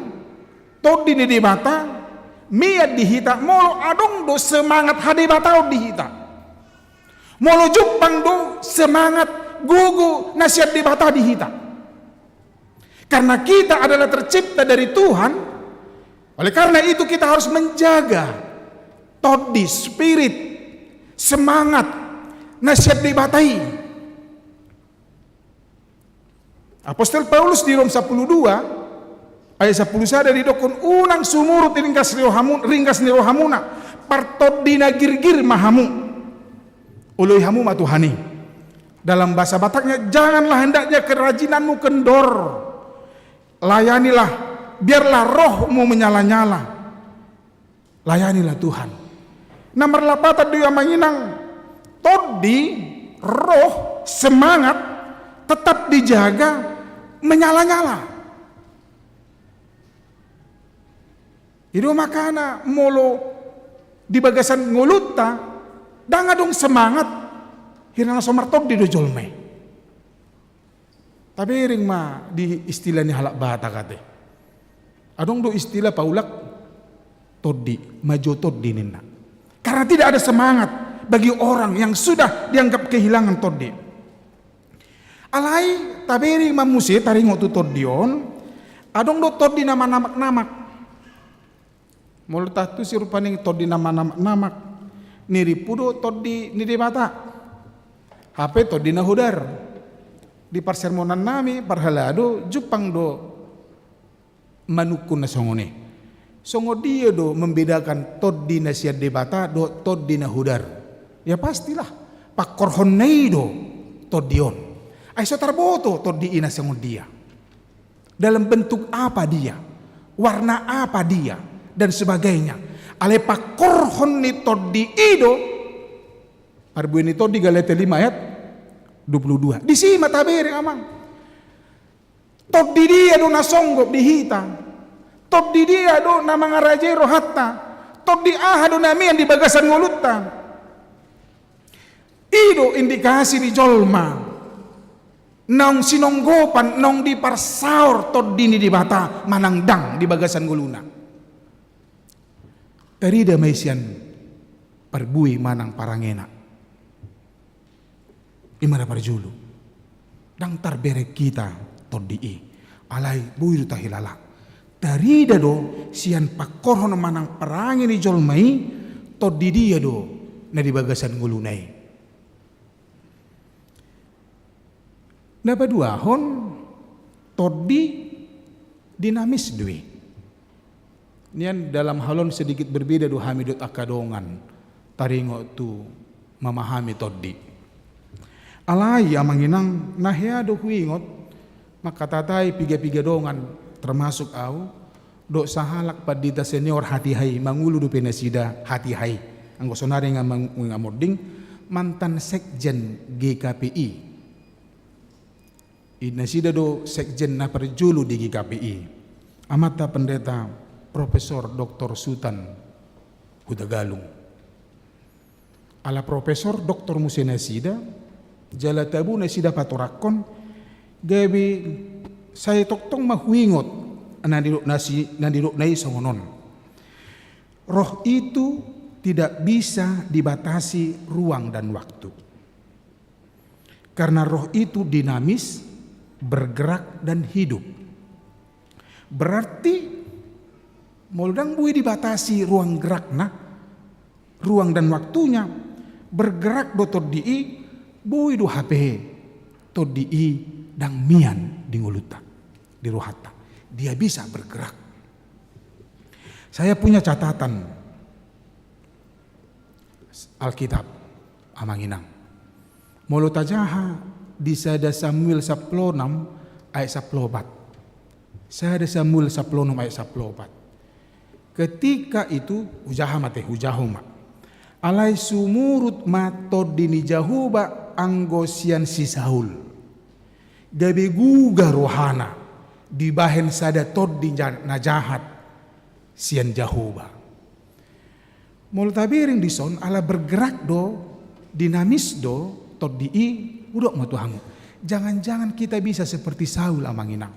Tondi ni Debata, mian di hita molo adong do semangat hadebataon di hita. Molo jumpang do semangat, gogo na sian Debata di hita. Karena kita adalah tercipta dari Tuhan, oleh karena itu kita harus menjaga tondi, spirit, semangat na sian Debata i. Apostel Paulus di Rom sampulu dua ayat sampulu sada didokkon, "Unang sumurut ringgas ni rohamu-, ringgas ni rohamuna, partondi na girgir ma hamu. Oloi hamu ma Tuhan i." Dalam bahasa Bataknya, "Janganlah hendaknya kerajinanmu kendor. Layanilah, biarlah rohmu menyala-nyala." Layanilah Tuhan. Na marlapatan do i, amang inang, tondi, roh, semangat tetap dijaga, menyala-nyala. I do makana molo di bagasan ngolunta ndang adong semangat, hirangan so martondi do jolma i. Tabereng ma di istilah ni halak Batak ate. Adong do istilah paulak tondi, majo tondi ninna. Karena tidak ada semangat bagi orang yang sudah dianggap kehilangan tondi. Alai tabereng ma muse taringot tu tondi on, adong do tondi na manamak-namak. Molo taantusi rupani tondi na manamak-namak, nirimpu do tondi ni Debata. Hape tondi na hodar. Di parsermonannami parhalado jumpang do manungkun na songon i. Songon dia do membedakan tondi na sian Debata dohot tondi na hodar? Ya pastilah, pangkorhonna i do tondi on. Ai so tarboto tondi i na songon dia. Dalam bentuk apa dia, warna apa dia, dan sebagainya. Alai pangkorhon ni tondi i do parbue ni tondi, Galatia lima ayat dua puluh dua. Disi ma tabereng, amang. Tondi dia do na songgop di hita? Tondi dia do na mangarajai rohanta? Tondi aha do na mian di bagasan ngolunta? I do indikasi ni jolma naung sinonggopan, naung diparsaor tondi ni Debata manang ndang di bagasan ngoluna. Tarida ma i sian parbue manang parangena. I ma na parjolo. Ndang tarbereng hita tondi i. Alai boi do tahilala. Tarida do sian pangkorhon manang parange ni jolma i, tondi dia do na di bagasan ngoluna i. Na paduahon, tondi dinamis do i. Nian dalam hal on sedikit berbeda do hami dohot angka dongan taringot tu memahami tondi. Alai amang inang, na hea do huingot mangkatatai piga-piga dongan, termasuk au, dohot sahalak pandita senior hatiha i, mangolu dope nasida hatiha i. Anggo sonari nga mang-, nga monding, mantan sekjen G K P I. I nasida do sekjen na parjolo di G K P I. Amanta Pendeta Profesor Doktor Sutan Hutagalung. Ala profesor doktor muse nasida, jala tabu nasida patorangkon, gabe sai tongtong ma huingot na nidok nasi-, na nidokna i songon on. Roh itu tidak bisa dibatasi ruang dan waktu. Karena roh itu dinamis, bergerak, dan hidup. Berarti, molo ndang boi dibatasi ruang gerakna, ruang dan waktunya, bergerak do tondi i, boi do hape tondi i ndang mian di ngolunta, di rohanta. Dia bisa bergerak. Saya punya catatan Alkitab, Amang Inang. Molo tajaha di sada Samuel sampulu onom ayat sampulu opat. Sada Samuel sampulu onom ayat sampulu opat. Ketika itu, hujaha ma te, hujaha ma. Alai sumurut ma tondi ni Jahowa anggo sian si Saul. Gabe guga rohana dibahen sada tondi ja-, na jahat sian Jahowa. Molo tabereng dison, ala bergerak do, dinamis do tondi i. Hudok ma tu hamu. Jangan-jangan kita bisa seperti Saul, Amang Inang.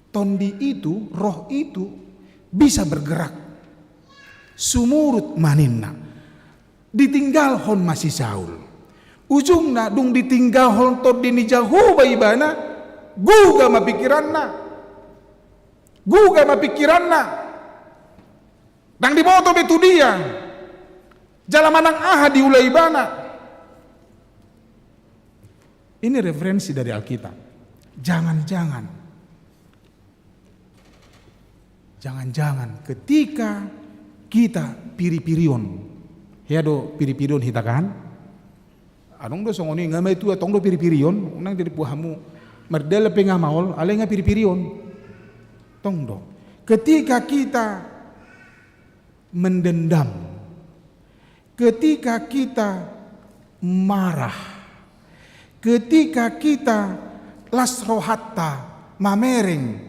Tondi itu, roh itu bisa bergerak. Sumurut ma ninna. Ditinggalhon ma si Saul. Ujungna, dung ditinggalhon tondi ni Jahowa ibana, guga ma pikiranna. Guga ma pikiranna. Ndang diboto be tu dia jala manang aha diula ibana. Ini referensi dari Alkitab. Jangan-jangan, jangan-jangan ketika kita piri-pirion, hea do piri-pirion hita kan? Adong do songon i, nga ma i tua, tong do piri-pirion, unang jadi puhamu. Mardalan pe nga maol, alai nga piri-pirion. Tong do. Ketika kita mendendam, ketika kita marah, ketika kita las rohanta mamereng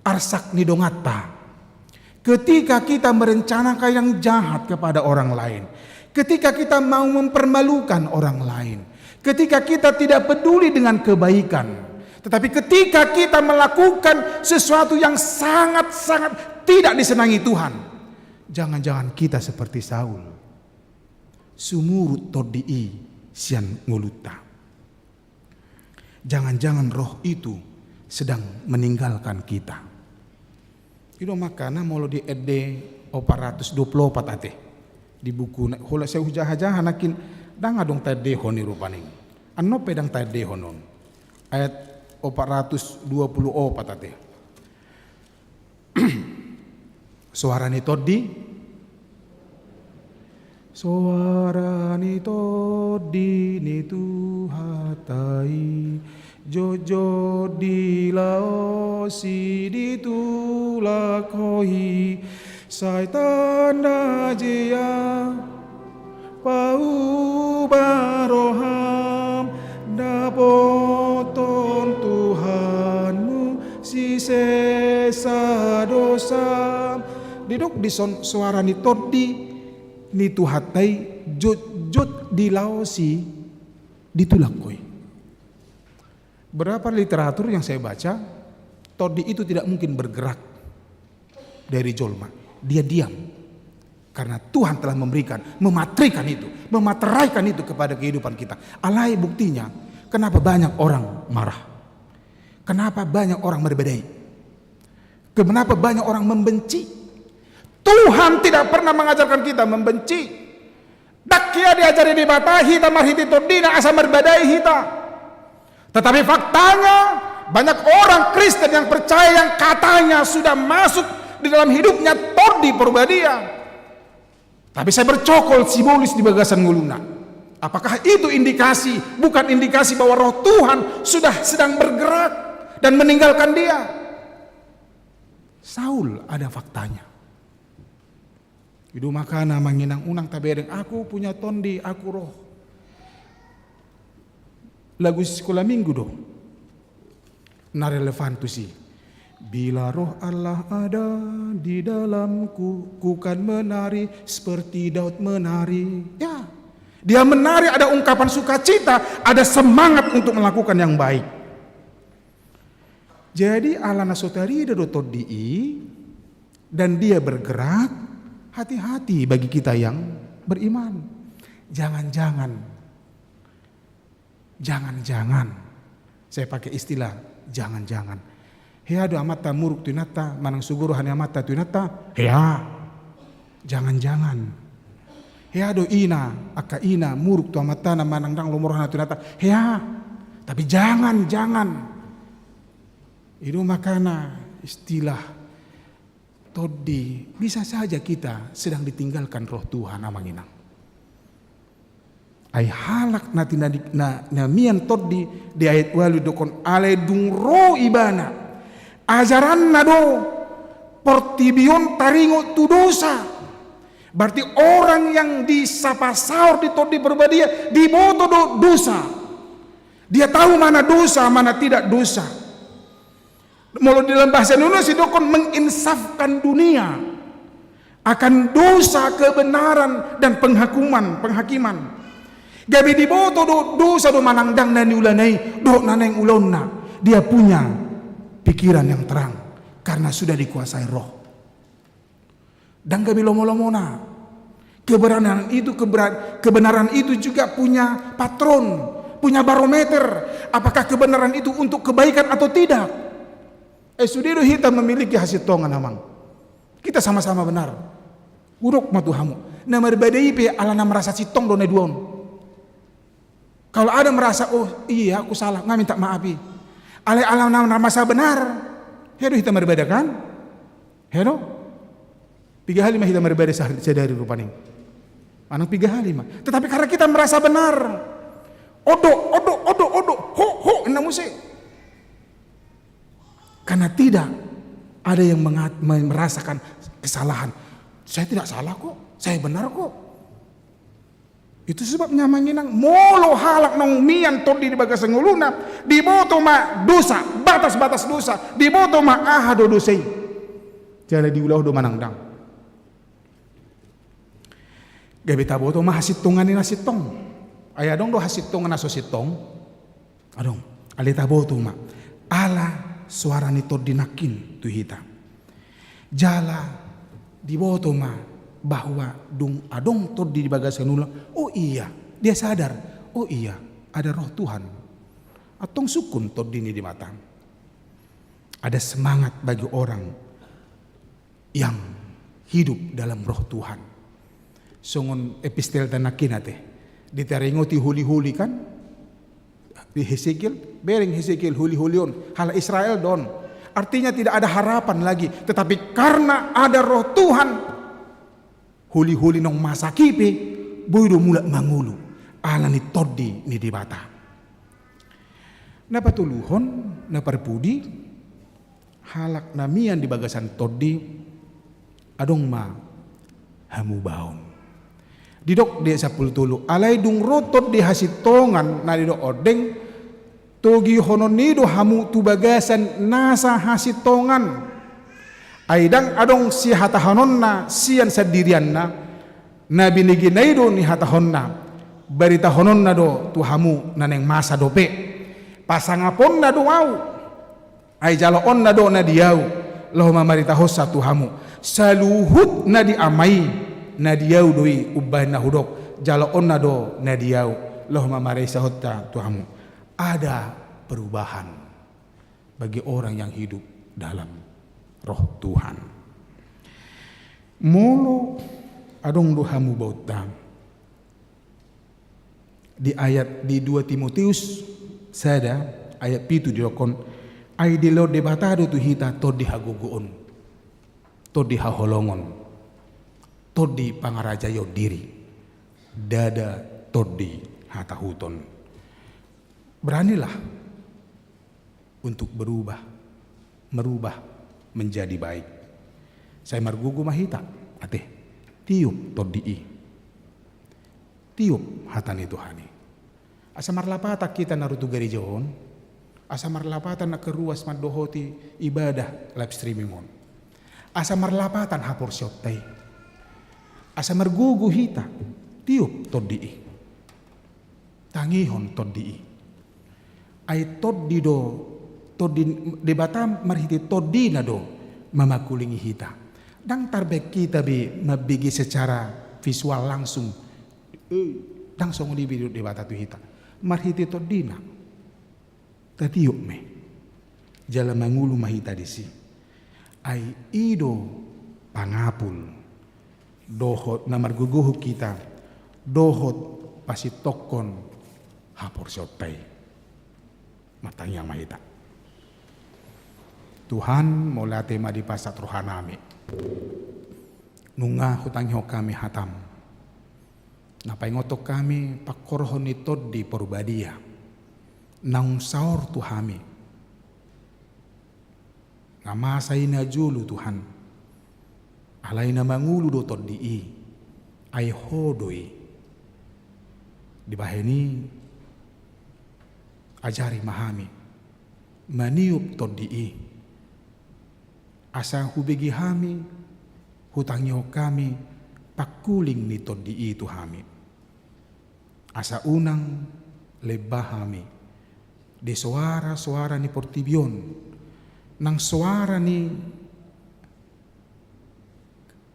arsak ni donganta, ketika kita merencanakan yang jahat kepada orang lain, ketika kita mau mempermalukan orang lain, ketika kita tidak peduli dengan kebaikan, tetapi ketika kita melakukan sesuatu yang sangat-sangat tidak disenangi Tuhan, jangan-jangan kita seperti Saul. Sumurut tondi i sian ngolunta. Jangan-jangan roh itu sedang meninggalkan kita. I do makana molo di ende opat ratus dua pulu opat ate. Di buku na-, holan sai hujaha-jaha nangkin, ndang adong taendehon i rupani. Annon pe ndang taendehon on. Ayat opat ratus dua pulu opat ate. Soara ni tondi. Soara ni tondi ni Tuhanta i, jotjot dilaosi, ditulak Ho i. Sai tanda jea pauba roham, dapothon Tuhanmu sisesa dosam. Didok dison soara ni tondi ni Tuhanta i, jotjot dilaosi, ditulak Ho i. Berapa literatur yang saya baca, tondi itu tidak mungkin bergerak dari jolma. Dia diam. Karena Tuhan telah memberikan, mematrikan itu, memateraikan itu kepada kehidupan kita. Alai buktinya, kenapa banyak orang marah? Kenapa banyak orang merbadai? Kenapa banyak orang membenci? Tuhan tidak pernah mengajarkan kita membenci. Ndang hea diajari Debata hita marhite tondina asa marbadai hita. Tetapi faktanya, banyak orang Kristen yang percaya yang katanya sudah masuk di dalam hidupnya Tondi Porbadia. Tapi sai bercokol sibolis di bagasan ngoluna. Apakah itu indikasi, bukan indikasi bahwa Roh Tuhan sudah sedang bergerak dan meninggalkan dia? Saul ada faktanya. I do makana, Amang Inang, unang tabereng, "Aku punya tondi, aku roh." Lagu sikola minggu do na relevan tusi. "Bila Roh Allah ada di dalamku, ku kan menari seperti Daud menari." Ya, dia menari, ada ungkapan sukacita, ada semangat untuk melakukan yang baik. Jadi, ala na so tarida do tondi i, dan dia bergerak, hati-hati bagi kita yang beriman. Jangan-jangan, jangan-jangan, saya pakai istilah, jangan-jangan, hea do amanta muruk tu inanta, manang sogo roha ni amanta tu inanta, hea. Jangan-jangan. Hea do ina, angka ina, muruk tu amantana, manang ndang lomo rohana tu inanta, hea. Tapi jangan-jangan. I do makana istilah Tondi, bisa saja kita sedang ditinggalkan roh Tuhan, amang inang. Ai halak na tinadi-, na, na mian tondi, di ayat ualu didokkon, alai dung ro ibana, ajaranna do portibi on taringot tu dosa. Berarti orang yang disapa saor di Tondi Porbadia, diboto do dosa. Dia tahu mana dosa, mana tidak dosa. Molo di dalam bahasa Indonesia didokkon menginsafkan dunia akan dosa, kebenaran, dan penghakuman, penghakiman. Gabe diboto do dosa do manang ndang na niulana i, dohot na naeng ulaonna. Dia punya pikiran yang terang karena sudah dikuasai roh. Ndang gabe lomo-lomona. Kebenaran itu, kebera-, kebenaran itu juga punya patron, punya barometer. Apakah kebenaran itu untuk kebaikan atau tidak? Eh, sude do hita memiliki hasintongan, amang. Kita sama-sama benar. Hudok ma tu hamu. Na marbadai pe ala na merasa sintong do na dua on. Kalau ada merasa, "Oh iya, aku salah," nga minta maaf i. Alai ala na merasa benar. Hea do hita marbada, kan? Hea do? Piga hali ma hita marbada sahari, sadari rupani? Manang piga hali ma. Tetapi karena kita merasa benar. Odo, odo, odo, odo. Ho, ho, inna muse. Karena tidak ada yang mengat-, merasakan kesalahan. "Saya tidak salah kok, saya benar kok." Itu sebabnya, amang inang, molo halak naung mian tondi di bagasan ngoluna, diboto ma dosa, batas-batas dosa, diboto ma aha do dosa i. Jala diulahon do manang ndang. Gabe taboto ma hasintongan ni na sintong. Ai adong do hasintongan na so sintong. Adong, alai taboto ma, ala soara ni tondi nangkin tu hita. Jala diboto ma bahwa dung adong tondi di bagasan ngoluna, oh iya, dia sadar, oh iya, ada roh Tuhan. Antong sungkun tondi ni Debata. Ada semangat bagi orang yang hidup dalam roh Tuhan. Songon epistelta nangkin ate. Ditaringoti holi-holi kan? Di Hesekiel, bereng Hesekiel holi-holi on. Halak Israel do on. Artinya tidak ada harapan lagi. Tetapi karena ada roh Tuhan, holi-holi naung masak i pe, boi do mulak mangolu. Ala ni tondi ni Debata. Na patoluhon, na parpudi, halak na mian di bagasan tondi, adong ma hamubaon. Didok di sampulu tolu, alai dung ro tondi hasintongan na nidok ondeng, togihononni do hamu tu bagasan nasa hasintongan. Ai ndang adong sihatahononna sian sandirianna, na binegena i do nihatahonna, baritahononna do tu hamu na naeng masa dope. Pasangaponna do ahu, ai jaloonna do na di ahu, laho mamaritahonsa tu hamu. Saluhut na di Ama i, na di ahu do i umbahen na hudok, jaloonna do na di ahu, laho mamarisahonsa tu hamu. Ada perubahan bagi orang yang hidup dalam roh Tuhan. Molo adong do hamubaonta, di ayat di dua Timoteus sada ayat pitu didokkon, ai dilehon Debata do tu hita tondi hagogoon, tondi haholongon, tondi pangarajaion diri, ndada tondi hatahuton. Beranilah untuk berubah, merubah menjadi baik. Sai margogo ma hita, ate, tiop tondi i. Tiop hata ni Tuhan i. Asa marlapatan hita na ro tu gareja on, asa marlapatan nangkin ruas mandohoti ibadah live streaming on. Asa marlapatan haporseaonta i. Asa margogo hita, tiop tondi i. Tangihon tondi i. Ai tondi do, tondi, Debata marhite tondina do mamangkulingi hita. Ndang tarbaen hita be mambege secara visual langsung. Eh, ndang songon i be didok Debata tu hita. Marhite tondina. Tatiop ma i. Jala mangolu ma hita disi. Ai i do pangapul dohot na margogohon hita dohot pasintongkon haporseaonta i. Martangiang ma hita. Tuhan, mauliate ma dipasahat rohanami. Nunga hutangihon hami hatam. Na paingothon hami pangkorhon ni Tondi Porbadia. Naung saor tu hami. Na masa i najolo Tuhan. Alai na mangolu do Tondi i. Ai Ho do i. Dibahen i ajari ma hami. Maniop Tondi i. Asa hubege hami, hutangihon hami, pangkuling ni Tondi i tu hami. Asa unang lemba hami, di soara-soara ni portibi on, nang soara ni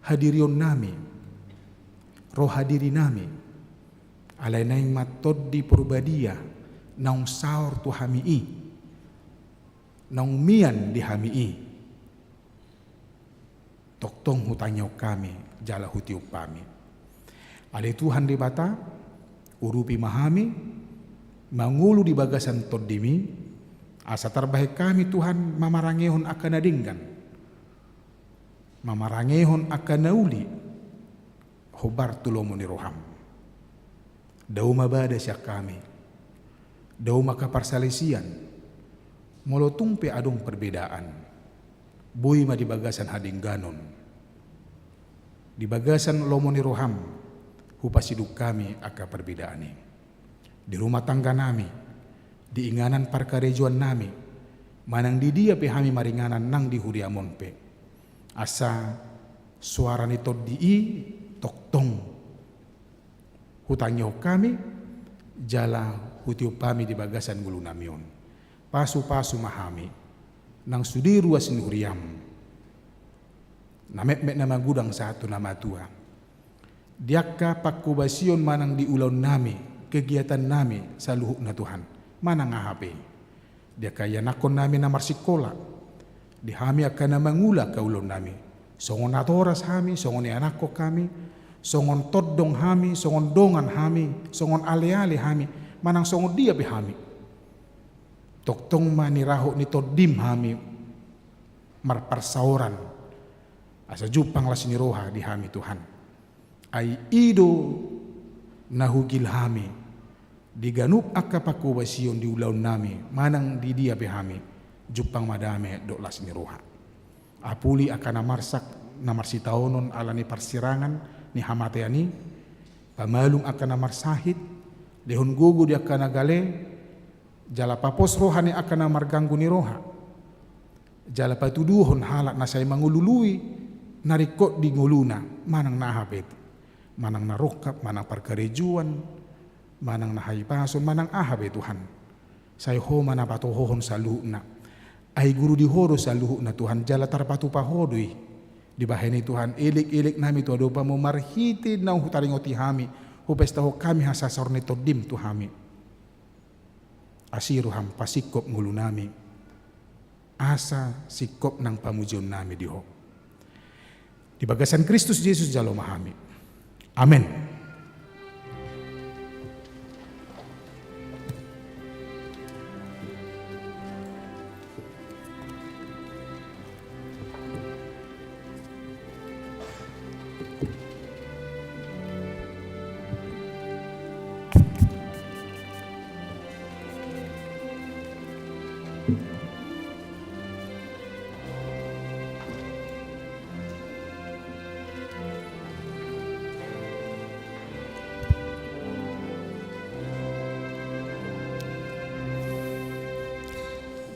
hadirionnami, roha dirinami, alai naeng ma Tondi Porbadia, naung saor tu hami i, naung mian di hami i. Tongtong hutangihon hami, jala hutiop hami. Ale Tuhan Debata, urupi ma hami, mangolu di bagasan Tondimi, asa tarbahen hami Tuhan mamarangehon angka na denggan, mamarangehon angka na uli, hombar tu lomo ni roham. Dao ma bada sian hami. Dao ma angka parsalisian. Molo tung pe adong perbedaan. Boi ma di bagasan hadengganon. Di bagasan lomo ni roham. Hupasidung hami angka perbedaan i. Di rumah tangga nami. Di inganan parkarejoan nami. Manang di dia pe hami maringanan nang di huriam on pe. Asa soara ni Tondi i tongtong hutangihon hami, jala hutiop hami di bagasan ngolunami on. Pasu-pasu ma hami, nang sude ruas ni huriam. Na metmet na magodang sahat tu na matua. Di angka pangkobasion manang di ulaonnami, kegiatannami, saluhutna Tuhan. Manang aha pe. Di angka ianakkonnami na marsikola. Di hami angka na mangula angka ulaonnami. Songon natoras hami, songon ianakkon hami, songon tondong hami, songon dongan hami, songon ale-ale hami, manang songon dia pe hami. Tongtong ma nirahut ni Tondim hami marparsaoran. Asa jumpang las ni roha di hami Tuhan. Ai i do na hugil hami di ganup angka pangkobasion di ulaonnami manang di dia pe hami, jumpang ma dame dohot las ni roha. Apuli angka na marsak na marsitaonon ala ni parsirangan ni hamatean i, pamalum angka na marsahit, lehon gogo di angka na gale, jala papos roha ni angka na marganggu ni roha. Jala patuduhon halak na sai mangolului na ringkot di ngoluna, manang na aha pe. Manang na rongkap, manang parkarejoan, manang na hahipason, manang aha pe Tuhan. Sai Ho ma na patohohon saluhutna. Ai guru di Ho do saluhutna Tuhan, jala tarpatupa Ho do i. Dibahen i Tuhan, elek-elek nami tu adopanMu marhite naung hutaringoti hami, hupestahon hami hasasaor ni Tondim tu hami. Asi roham pasingkop ngolunami. Asa singkop nang pamujionnami di Ho. Di bagasan Kristus Jesus jalo ma hami. Amen.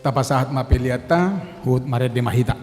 Tapasahat ma peleanta, huhut marende ma hita.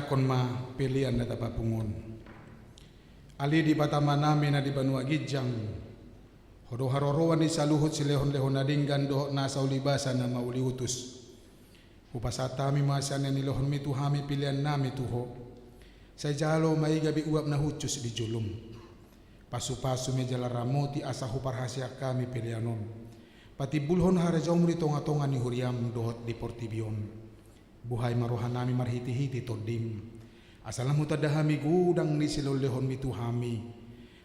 Kon ma pelean na tapapungu on. Ale Debata Amanami na di banua ginjang, Ho do haroroan ni saluhut silehonlehon na denggan dohot nasa ulibasa na mauliutus. Hupasahat hami ma sian na nilehonmi tu hami peleannami tu Ho. Sai jalo ma i gabe uap na hushus di jolom. Pasupasu ma i jala ramoti asa huparhaseang hami pelean on. Patimbulhon harajaonmu di tongatonga ni huriam dohot di portibi on. Buhai ma rohanami marhitehite Tondim. Asa lam hutanda hami godang ni silehonlehonmi tu hami.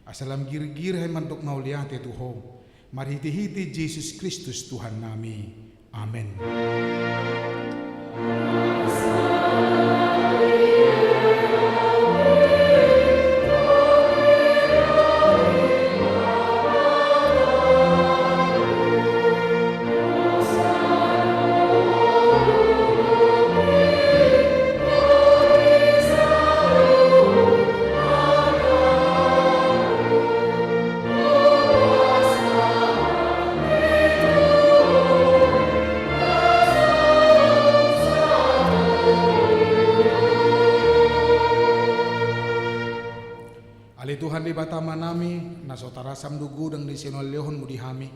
Asa lam girgir hami mandok mauliate tu Ho. Marhitehite Jesus Kristus Tuhannami. Amen. Ale Tuhan Debata Amanami, na so tarasam do godang ni silehonlehonmu di hami,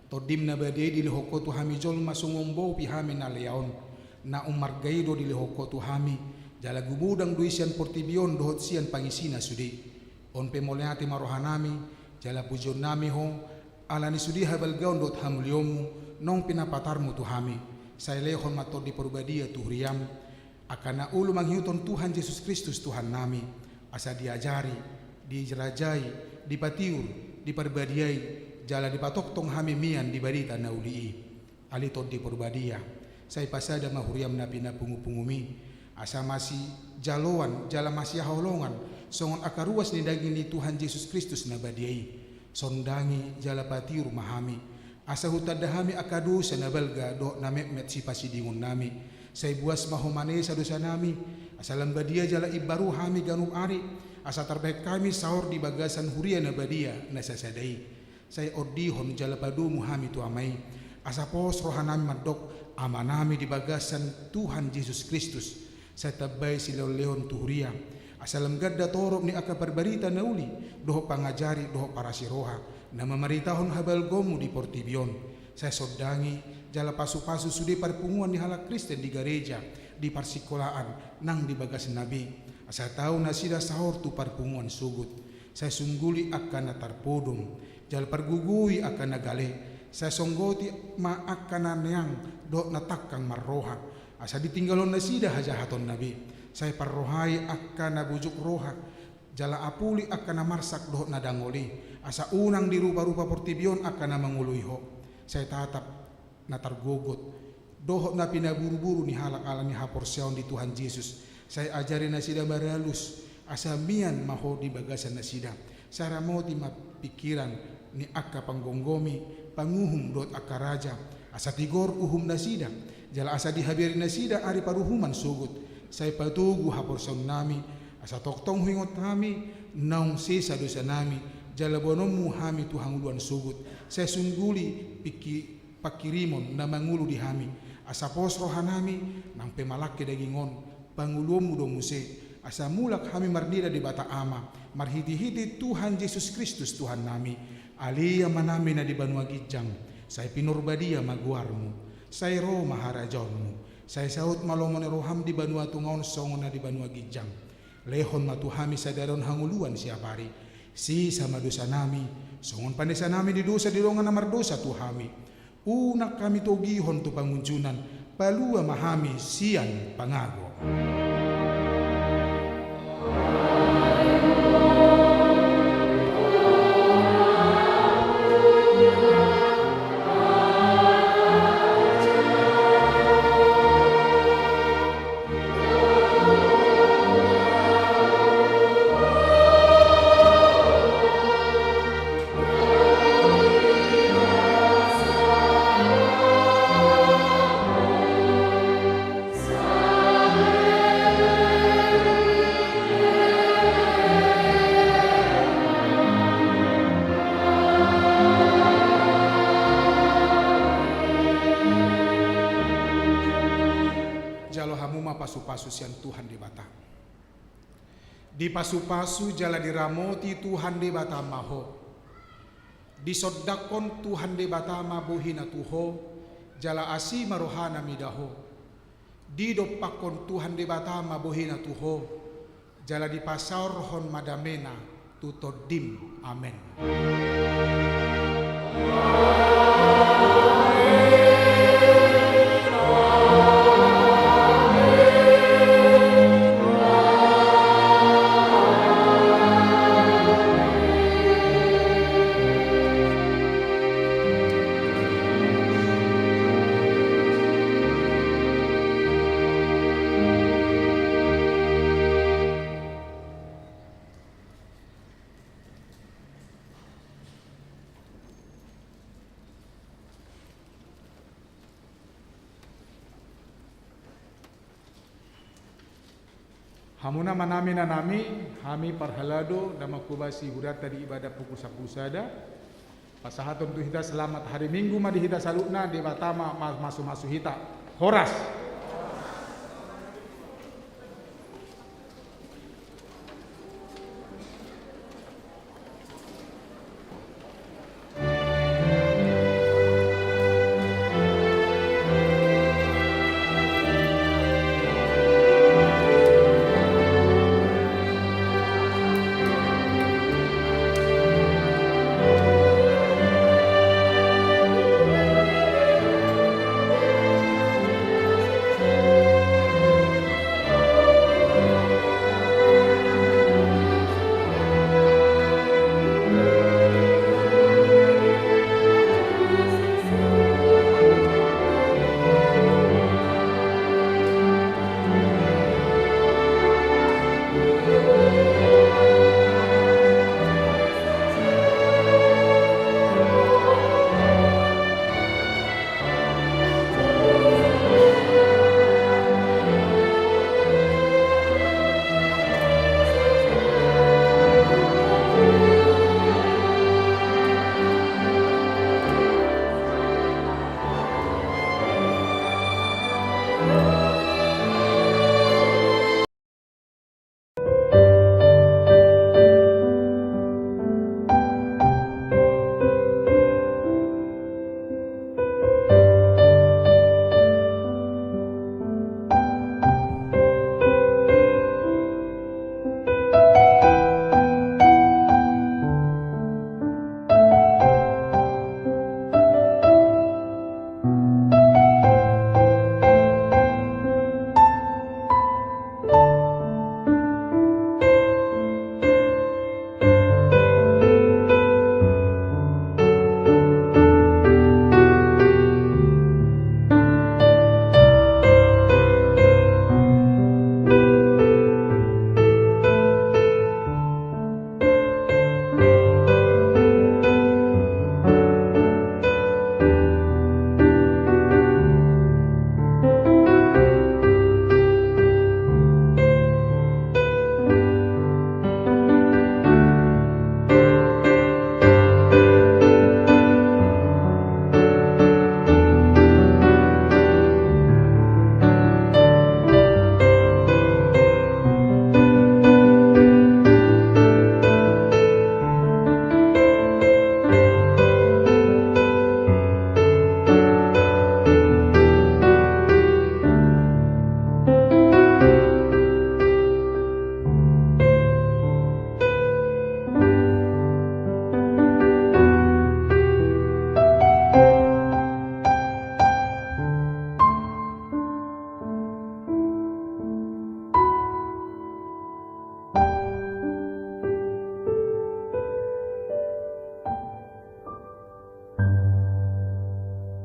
Tondim na badia i dilehon Ho tu hami jolma songon bopi hami na lea on, na ummarga i do dilehon Ho tu hami, jala gumodang do i sian portibi on dohot sian pangisina sude. On pe mauliate ma rohanami, jala pujionnami Ho, ala ni sude habalgaon dohot hamuliaonmu, naung pinapatarmu tu hami. Sai lehon ma Tondi Parbadia tu huriam, angka na olo mangihuthon Tuhan Jesus Kristus Tuhannami, asa diajari, dirajai, dipatiur, diparbadiai, jala dipatongtong hami mian di barita na uli i. Ale Tondi Parbadia, sai pasada ma huriam na pinapungupungumi, asa masijaloan, jala masihaholongan, songon angka ruas ni daging ni Tuhan Jesus Kristus na badia i. Sondangi, jala patiur ma hami, asa hutanda hami angka dosa na balga dohot na metmet sipasidingonnami. Sai buas ma Ho manesa dosanami, asa lam badia jala imbaru hami ganup ari, asa tarbahen hami saor di bagasan huria na badia na sasada i. Sai ondihon jala padomu hami tu Ama i, asa pos rohanami mandok, Amanami di bagasan Tuhan Jesus Kristus. Sai tambai silehonlehon tu huria, asa lam ganda torop ni angka parbarita na uli, dohot pangajari, dohot parasi roha, na mamaritahon habalgaonmu di portibi on. Sai sondangi, jala pasupasu sude parpunguan ni halak Kristen di gareja, di parsikolaan, nang di bagasna be. Asa tau nasida saor tu parpunguan sogot. Sai sungguli angka na tarpodom, jala pargogoi angka na gale, sai songgoti ma angka na neang dohot na tangkang marroha, asa ditinggalhon nasida hajahatonna be, sai parrohai angka na bujung roha, jala apuli angka na marsak dohot na dangol i, asa unang diruparupa portibi on angka na mangoloi Ho, sai tatap na targogot, dohot na pinaburuburu ni halak ala ni haporseaon di Tuhan Jesus, sai ajari nasida maralus, asa mian ma Ho di bagasan nasida, sai ramoti ma pingkiran ni angka panggomgomi, panguhum dohot angka raja, asa tigor uhum nasida, jala asa dihabiari nasida ari paruhuman sogot, sai patogu haporseaonnami, asa tongtong huingot hami, naung sesa dosanami, jala boanonmu hami tu hangoluan sogot, sai sungguli pingki-, pangkirimon na mangolu di hami, asa pos rohanami, nang pe malangke daging on, pangoluonmu do muse, asa mulak hami marnida Debata Ama, marhitehite Tuhan Jesus Kristus Tuhannami. Ale Amanami na di banua ginjang, sai pinarbadia ma goarmu, sai ro ma harajaonmu, sai saut ma lomo ni roham di banua tonga on songon na di banua ginjang. Lehon ma tu hami sadari on hangoluan siapari. Sesa ma dosanami, songon panesanami di dosa di dongan na mardosa tu hami. Unang hami togihon tu pangunjunan, palua ma hami sian pangago. Jalo hamu ma pasupasu sian Tuhan Debata. Dipasupasu jala diramoti Tuhan Debata ma ho. Disondangkon Tuhan Debata ma bohina tu ho, jala asi ma rohana mida ho. Didompakkon Tuhan Debata ma bohina tu ho, jala dipasaorhon ma damena tu tondim. Amen. Hamuna ma nami na nami, hami parhalado na manghobasi hurianta di ibadah pukul sampulu sada. Pasahaton tu hita selamat hari Minggu ma di hita saluhutna, Debata ma ma- masu-masu hita. Horas.